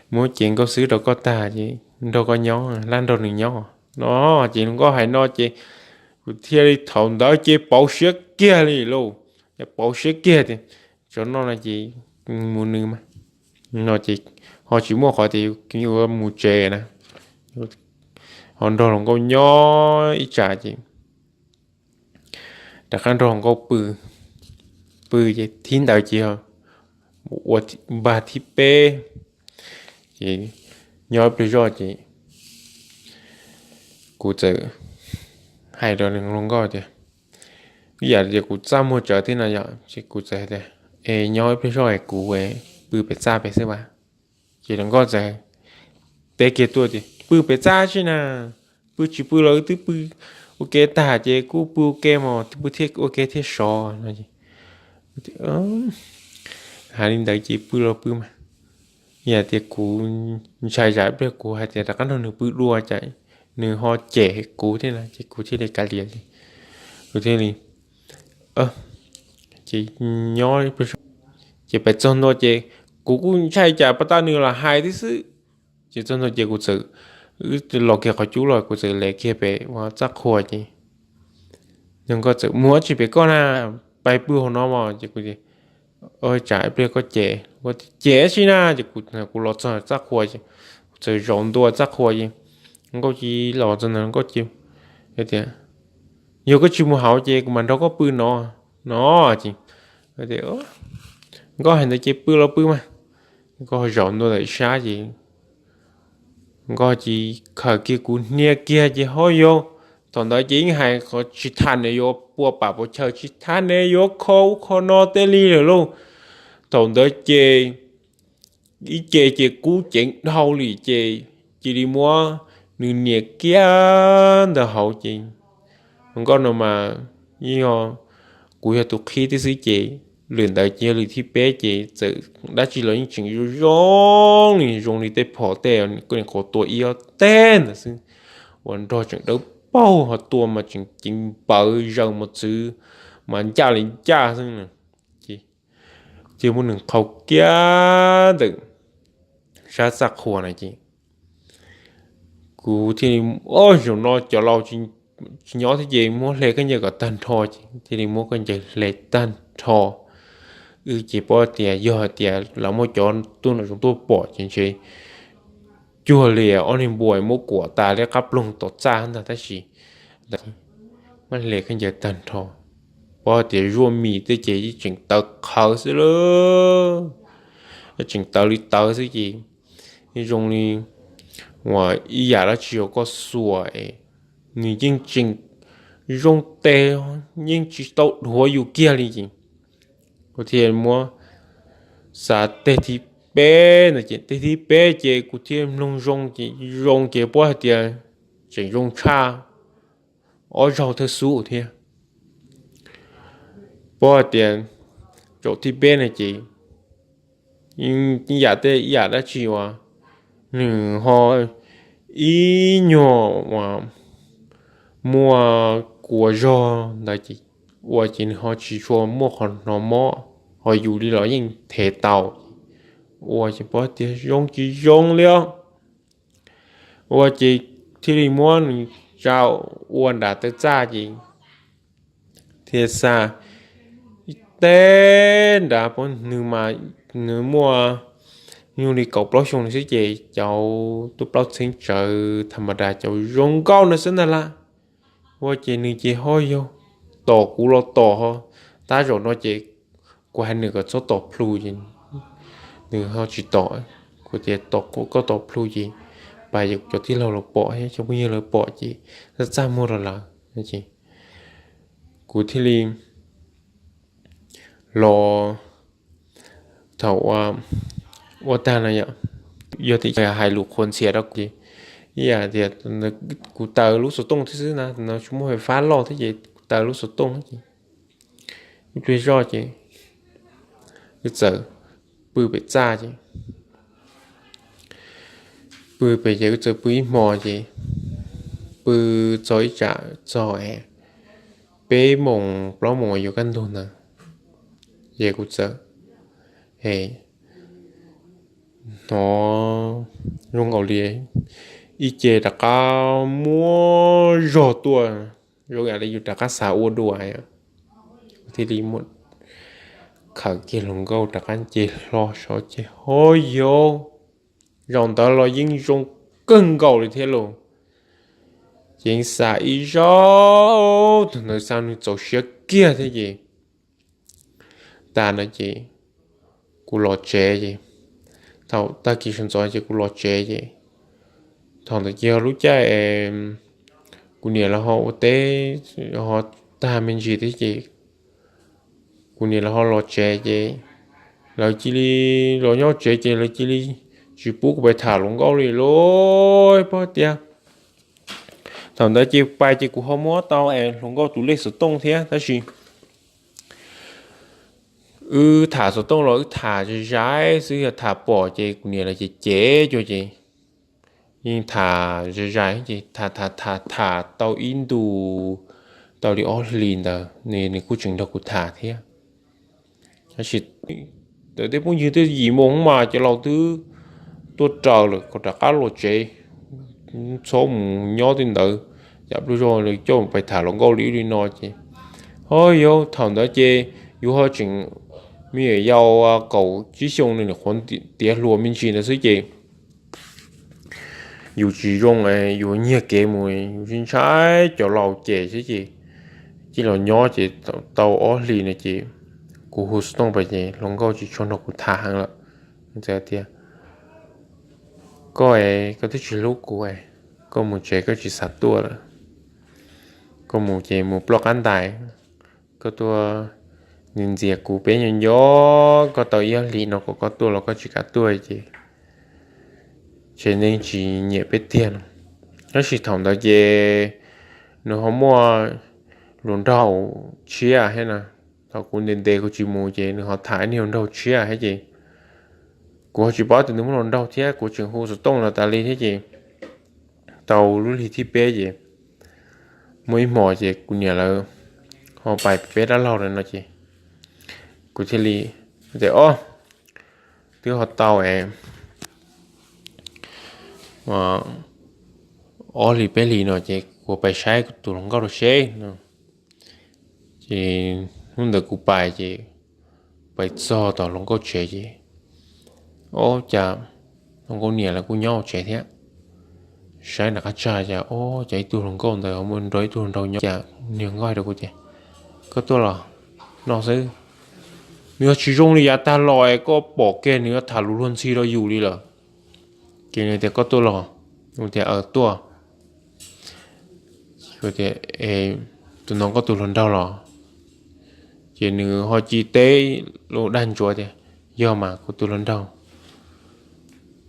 muab cev nkauj xwb rau koj tag ces nrog koj nyob, laj nrog nws nyob no. Ces hluas nkauj hais no ces kuv thiaj li thaum ntawd ces pauv siab kiag li lauj. Pauv siab kiag tias tsov no no ces mus nws mas, no ces ho tsis muaj qhov tias yuav mus tsev na. Ho nrog hluas nkauj nyob ib tsam ces rov qab nrog hluas nkauj pw, pw ces thib ntawd ces ua npag thib peb ces nyob ib pliag zoj ces kuv txawm hais rau hluas nkauj tias, ib yam tias kuv txaj muag tsawv thiab no yom, ces kuv txawm hais tias, es nyob ib pliag zoj es kuv pw pem txaj pem xwb as. Ces hluas nkauj txawm teb kiag tuaj tias pw pem txaj tsi na, pw tsis pw los wb twb pw ua ke tag ces kuj pw ua ke mas twb pw thiaj ua ke thiaj sov no. Hais li ntawd ces pw los pw mas, yam tias kuv ntshai tsam ib pliag kuv hais tias rov qab nrog nws pw dua cas nws ho cem kuv thiab na ces kuv thiaj li kav liam li, kuv thiaj li ces nyob ces pais txog ntua ces kuv kuj ntshai cas pas tas nws los hais thiab xwb. Ces txog ntua ces kuv txawm los kiag qhov cub los kuv txawm lev kiag pem ua txaj qhua ces nws nkauj txawm mus ua tsi pem koj na, pais pw hauv no mas ces kuv tias, tsam ib pliag koj cem, cem tsi na ces kuv los txog txaj qhua ces kuv txawm zaum ntua txaj qhua ces nkauj cia li los txog ntawd nkauj cia li tias, yog koj tsis mus hauv ces kuv mam nrog koj pw no, no ces nkauj hais ntawd ces pw los pw mas, nkauj zaum ntua ntawm sab ces nkauj cia li khawm kiag kuv hnia kiag ces ho yog, thaum ntawd ces yeej hais qhov tsis tham nws yuav pua pam pua chaw tsis tham nws yuav kho ub kho no tej li lawm lauj. Thaum ntawd ces ib ce ces kub ceev dhau li ces cia li muab nws nias kiag ntawd hauv ces, nkauj no mas, yog kuv yog tus qhib tib xwb ces lwm ntawd ces yog lwm thib peb ces txawm dab tsi los yeej tseem zoo zoo li, zoo li tej phom tej koj niam qhuav tua ib ob teg ntawd xwb, uas nrog tseem dawb paug ho tua mas tseem ceev npawv zaws mos txwv mas ncaj li ncaj xwb na. Ces muab nws qhau kiag ntawm sab txaj qhua na ces kuv thiaj li, o, zaum no cov laus tsis nyob thiab ces muab hle koj nyiaj kom tag nrho ces thiaj li muab koj nyiaj hle tag nrho. Wb ces paub tias yog hais tias lawv muab cov tuaj nram zoov tuaj pom ces ntshe cuag li ob niag npua muab kuam tas li qab ploog tom txaj ntag. Tab sis mab hli khaub ncaws tag nrho, pom hais tias zuaj mis tej ces yeej tseem tawv qhawv xwb lauj, tseem tawv li tawv xwb ces zoo li uas ib yam dab tsi uas koj xuas es nws yeej tseem zoo tes, yeej tsis tau dhuav yus kiag li ces kuv thiaj muab xav teg thib peb no ces teg thib peb ces kuv thiaj mloog zoo ces zoo ces pom hais tias tseem zoo tshaj ob zaug thawj xub thiab. Pom hais tias zaum thib peb no ces yam tej ib yam dab tsi uas nws ho ib nyuag uas muaj kua zog ntawd ces ua ces nws ho tsis tshua muaj qhov hnov mob, ho yus li los yeej thev tau. Ua ces pom tias zoo tsis zoo li os. Ua ces thiaj li muab nws tsa ua nram taw txaj ces thiaj xa teb nrad pom nws mas nws muaj nyuj li kaum plaub xyoo no xwb ces cov tub plaub txheeb tsawv tham ma das cov zoo nkauj no xwb ntag lauj. Ua ces nws ces ho yog tom kuv los tom ho, tab zaum no ces kuv hais nws kom txhob tom plhu ces nws ho tsis tom. Kuv tias tom kuv koj tom plhu ces pab yog cov tij laug lawv pom thiab cov phooj ywg lawv pom ces txaj txaj muag rau lawv. Kuv thiaj li los thaum ua tag no yog tias hais lus qhuas ntxhias rau kuv ces ib yam tias kuv taws lub xov tooj thiab xwb na, no tsis muaj fais fab loj thiab ces kuv taws lub xov tooj ces ib pliag zoj ces wb txawm pw pem txaj ces pw pem ces wb txawm pw ib hmo ces pw txog ib tsam txog peb moos plaub moos yuav kaj ntug ntawd ces kuv txawm hnov zoo nkaus li ib ce rov qab muaj zog tuaj, zoo yam li yus rov qab xav ua dua. Thiaj li muab khawm kiag hluas nkauj rov qab nce hlo saud ces ho yog zaum ntawd los yeej zoo kawg nkaus li thiab lauj. Ces yeej xav ib zaug thaum ntawd xav nws txaus siab kiag thiab ces tas no ces kuv los tsev ces thaum tag kis sawv ntxov ces kuv los tsev ces thaum ntawd ces yog lub caij kuv niam lawv ho ua teb ho tag me ntsis thiab ces kuv niam lawv ho los tsev ces lawv cia li los nyob tsev ces lawv cia li tsis pub kuv pais tham hluas nkauj li lauj. Pom tias thaum ntawd ces pais ces kuv ho muab tau hluas nkauj tus lej xov tooj thiab tab sis wb tham xov tooj los wb tham zais zais xwb, yog tham pom ces kuv niam lawv ces cem cuag ces yeej tham zais zais ces tham tham tham tham tau ib ntus tau li ob hlis ntawd nws kuj tseem nrog kuv tham thiab. Tab sis tej phooj ywg twb yim moo mas cov laus twb tuaj raws lawm, kuv rov qab los tsev, txhob mus nyob tej ntawd, yam pluj zog li coj pais tham hluas nkauj li ub li no ces ho yog thaum ntawd ces yus ho tseem me nyuam yaus kaum tsib xyoo, nws nyuam qhuav tiav hluas me ntsis ntawd xwb ces yus tsis zoo, yus nyiag kev mus, yus ntshai cov laus cem xwb ces cia li los nyob ces tau ob hlis no ces kuv hu xov tooj pais ces hluas nkauj tsis tshua nrog kuv tham heev lawm. Txawm tias, koj, koj twb tsis hlub kuv, koj mus tsev koj tsis xav tuaj lawm, koj mus ces mus ploj qab ntais, koj tuaj ntxias kuv peb nco nco, koj tau ib ob hlis no kom koj tuaj los koj tsis kam tuaj ces tsev neeg tsis nyiam peb tiag no. Tab sis thaum ntawd ces nws ho muaj hluas nraug tshiab thiab na. Thaum kuv ntes ntes kuv tsis mus ces nws ho tham ib niag hluas nraug tshiab thiab ces kuv ho tsis paub tias nws muaj hluas nraug thiab, kuv tseem hu xov tooj los tas li thiab ces tau lub hli thib peb ces muaj ib hmos ces kuv niam lawv ho pais peb dab laug lawm no ces kuv thiaj li tias, Ob, twb ho tau ob hlis peb hlis no ces kuv pais saib tus hluas nkauj rau seb no. Ces hnub ntawd kuv pais ces pais txog tom hluas nkauj tsev ces, ob, cas hluas nkauj niam lawv kuj nyob hauv tsev thiab. saib nram qab tsag cas, o, cas ib tug hluas nkauj ntawd ho mus nrog ib tug hluas nraug nyob. Cas niag nkauj hais rau kuv tias, koj tuaj los no xwb, nws yog tsis zoo li yav tag los es koj pom kiag nws yuav tham lus luag ntxhi rau yus li lawm. Ces nws tias koj tuaj los, kuv tias tuaj. Tus no koj tus hluas nraug los? Ces nws ho ci teb lus dag ntsuav tias, yog mas, kuv tus hluas nraug.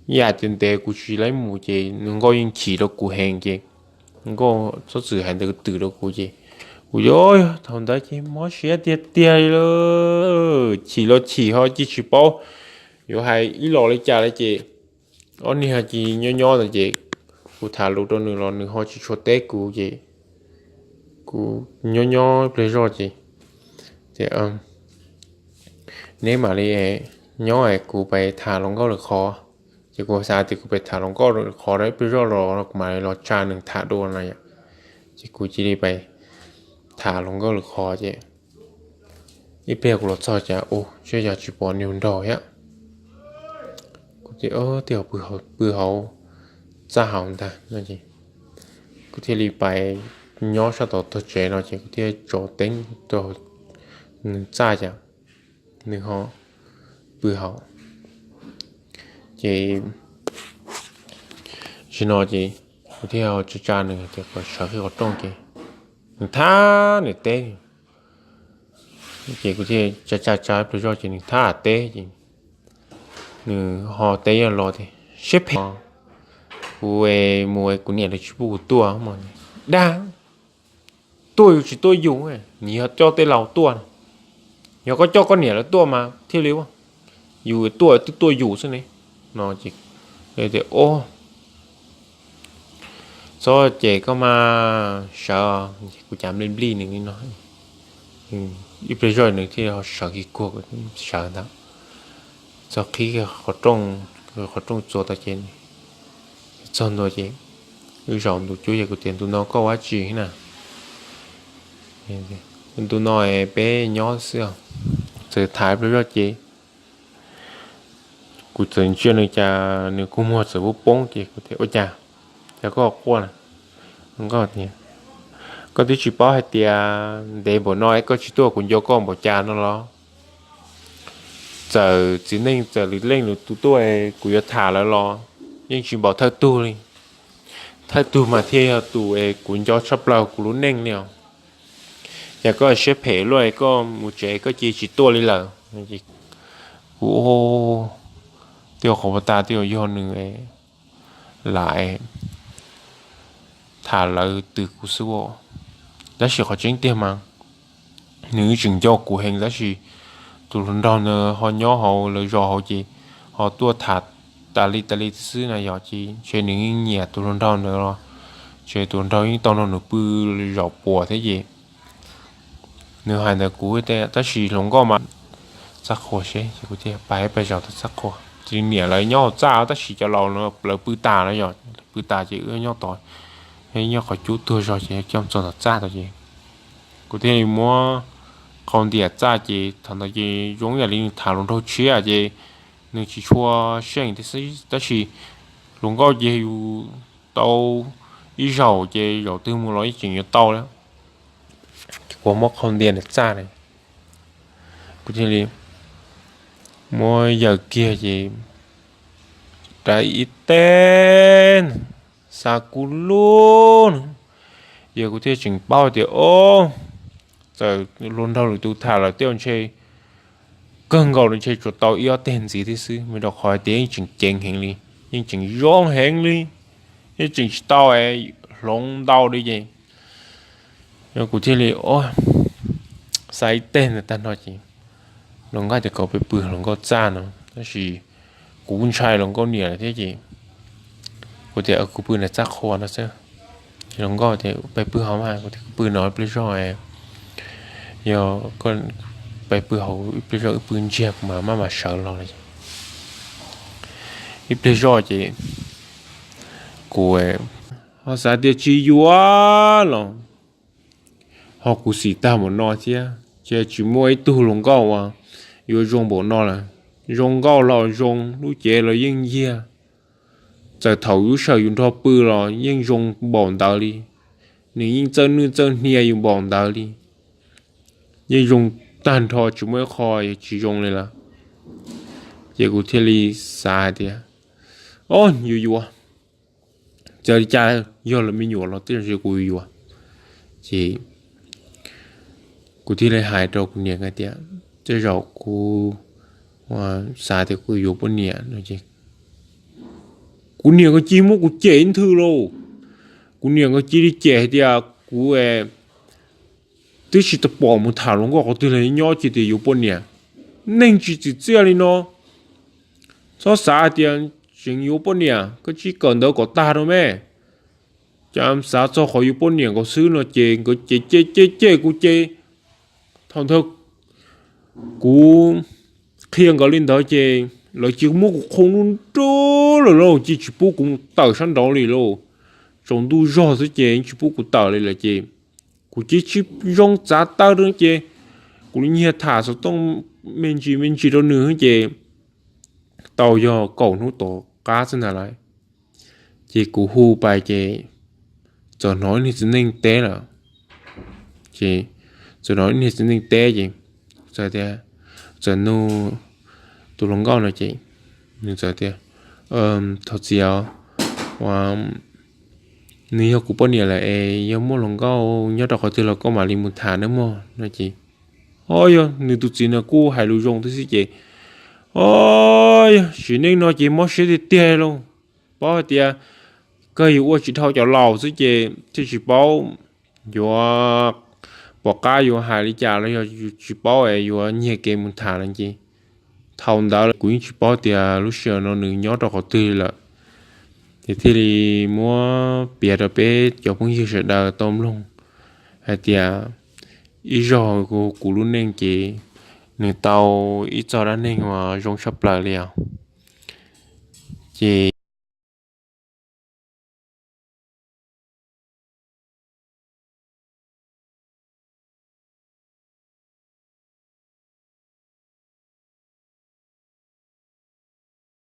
Yam tias ntev kuv tsis laib mus ces nws nkauj yeej chim rau kuv heev ces nkauj txhob txwm hais ntawd twm rau kuv ces kuv, thaum ntawd ces mob siab tiag tiag li, chim los chim ho cia tsis paub yuav hais ib los li cas li ces ob niag cia nyob nyob ntawd ces kuv tham lus rau nws los nws ho tsis tshua teb kuv ces kuv nyob nyob ib pliag zoj ces, neb mam li nyob es kuv pais tham hluas nkauj lwm qhov. Ces kuv xav tias kuv pais tham hluas nkauj lwm qhov rau ib pliag zoj los kuv mam li los tsa nws tham dua no yom. Ces kuv cia li pais tham hluas nkauj lwm qhov ces ib pliag kuv los txog cas, u, seb yog tsis pom niag hluas nraug thiab. Kuv tias, tej zaum pw hauv txaj hauv ntag no es kuv thiaj li pais nyob sab tom tog tsev no ces kuv thiaj tso teeb rau nws txaj cas nws ho pw hauv. Ces zaum no ces kuv thiaj tsa tsa nws tias kom sawv qhib qhov rooj ces nws thab nws teb. Ces kuv thiaj tsa tsa tsa ib pliag zoj ces nws thab teb ces nws ho teb los tias, siab phem, kuv mus es kuv niam lawv tsis pub kuv tuaj. Dag, tuaj yus tsis tuaj yus, nws yog coj tej laus tuaj, yog koj coj koj niam lawv tuaj mas thiaj li, yus tuaj twb tuaj yus xwb ne no ces, o, txhob ces koj mas sawv, kuv cav nplij nplij nws li no. Ib pliag zoj nws thiaj sawv kiag kuag, sawv ntag. Txog qhib qhov rooj txuas tau ces txog ntua ces wb zaum ntu cuab ces kuv tias, ntu no koj ua dab tsi na? Ntu no peb nyob xwb. Txawm tham ib pliag zoj ces kuv txawm ntsia nws cas nws kua muag txawm poob poob ces kuv tias, ua cas, cas koj quaj na? Nkauj tias, koj twb tsis paub hais tias ntev npaum no es koj tsis tuaj kuv nco koj npaum cas no los? Txawm txiv neej txawm lwm leej lwm tus tuaj kuv yuav tham lawv los yeej tsis npaum thawj tug li. Thawj tug mas thiaj yog tus es kuv nco tshaj plaws kuv lub neej li os. Yog koj siab phem luaj koj mus tsev koj cia tsis tuaj li lawm. Kuv, tej qhov uas tas tej yog nws lam tham lawv twg kuv xwb. Tab sis qhov tseeb tiag mas nws tseem nco kuv heev tab sis tus hluas nraug ntawd ho nyob hauv lawv zos hauv ces ho tuaj tham tas li tas li xwb na yom, ces ntshe nws yeej nyiam tus hluas nraug ntawd los ntshe tus hluas nraug yeej tau nrog nws pw zaum puas thiab ces nws hais ntawd kuv, tab sis hluas nkauj mas txaj qhua seb ces kuv thiaj pais pais zaum tom txaj qhua. Ces niam lawv nyob hauv txaj tab sis cov laus lawv pw tas no yom, pw tas ces wb nyob tod, nyob qhov cub tuag zog ces coj txog tom txaj tod ces kuv thiaj li muab qhau ntiam txaj ces thaum ntawd ces zoo ib yam li nws tham hluas nraug tshiab ces nws tsis tshua seej thiab xwb tab sis hluas nkauj ces yus tau ib zaug ces zaum twg mus los yeej tseem yuav tau li. Kuv muab qhau ntiam nws txaj na, kuv thiaj li muab yawm kiag ces rau ib teg xa kub lug na. Yog kuv thiaj tseem paub tias o, txawm hluas nraug lwm tus tham lawm tej ntshe kawg nkaus li ntshe tsuas tau ib ob teg ntxiv thiab xwb, mas rau qhov hais tias yeej tseem ceev heev li, yeej tseem zoo heev li, yeej tseem tsis tau hloov ntau li ces kuv thiaj li xa ib teg ntawd tag nrho ces hluas nkauj tias kom peb pw hluas nkauj txaj no, tab sis kuv ntshai hluas nkauj niam lawm thiab ces kuv tias kuv pw nram txaj qhua no xwb. Hluas nkauj tias peb pw hauv mas, kuv tias kuv pw no ib pliag zog, yog peb pw hauv ib pliag zog wb pw ntsiag kuv mam maj mam sawv los lawm. Ib pliag zoj ces kuv ho xav tias tsis yuav los ho kuv xim tag npaum no thiab ces tsis muaj ib tug hluas nkauj uas yuav zoo npaum no lawm. Zoo nkauj los zoo, lub cev los yeej yag, tawm thaum lub sij hawm yus nrog pw los yeej zoo npaum ntawd li, nws yeej txawj nwj txawj hnia yus npaum ntawd li, yeej zoo tag nrho tsis muaj ib qho tsis zoo li lawm. Ces kuv thiaj li xav hais tias, o, yuav yuav, txawm li cas yog lawv me nyuam los tej zaum kuv yuav yuav. Ces kuv thiaj li hais rau kuv niam hais tias, tej zaum kuv xav tias kuv yuav poj niam no ces kuv niam nkawd cia li muab kuv cem ib nthwv lauj. Kuv niam nkawd cia li cem hais tias kuv twb tsis tau pom mus tham hluas nkauj qhov twg los nyob cia li tias yuav poj niam. Neeg tsis tsim txiaj li no, txhob xav hais tias tseem yuav poj niam, koj cia li kawm ntawv kom tag rau me. Cas xav txog qhov yuav poj niam nkaus xwb no ces nkawd cem cem cem cem kuv ces thaum ntawd kuv qhia nkawd li ntawd ces lawv cia li muab kuv qhau nruj nruj lawm lauj, cia li tsis pub kuv mus tawm sab nraud li lauj. Tsaus ntuj zog xwb ces tsis pub kuv tawm li lawm ces kuv cia li tsis zoo txav taw rau ces kuv li nyiag tham xov tooj me ntsis me ntsis rau nws ces tau yog kaum hnub tom qab xwb ntag lauj. Ces kuv hu pais ces txawm hnov ib niag txiv neej teb lawm. Ces txawm hnov ib niag txiv neej teb ces txawm tias, txawm nug tus hluas nkauj no ces nws txawm tias, thov txim os, nws yog kuv poj niam lawm es yog muaj hluas nkauj nyob rau qhov twg los koj mam li mus tham nawb mog no ces, o, yog nws tus txiv no kuj hais lus zoo thiab xwb ces, o, yog sim neej no ces mob siab tiag tiag lauj. Paub hais tias kawg yuav ua tsis dhau cov laus xwb ces thiaj tsis paub yuav pom qab yuav hais li cas los yog tsis paub es yuav nyiag kev mus tham lawm ces thaum ntawd kuv yeej tsis paub tias lub sij hawm no nws nyob rau qhov twg lawm. Ces thiaj li muab piav rau peb cov phooj ywg sawv daws tau mloog hais tias ib zaug kuv lub neej ces nws tau ib txoj dab neeg uas zoo tshaj plaws li os. Ces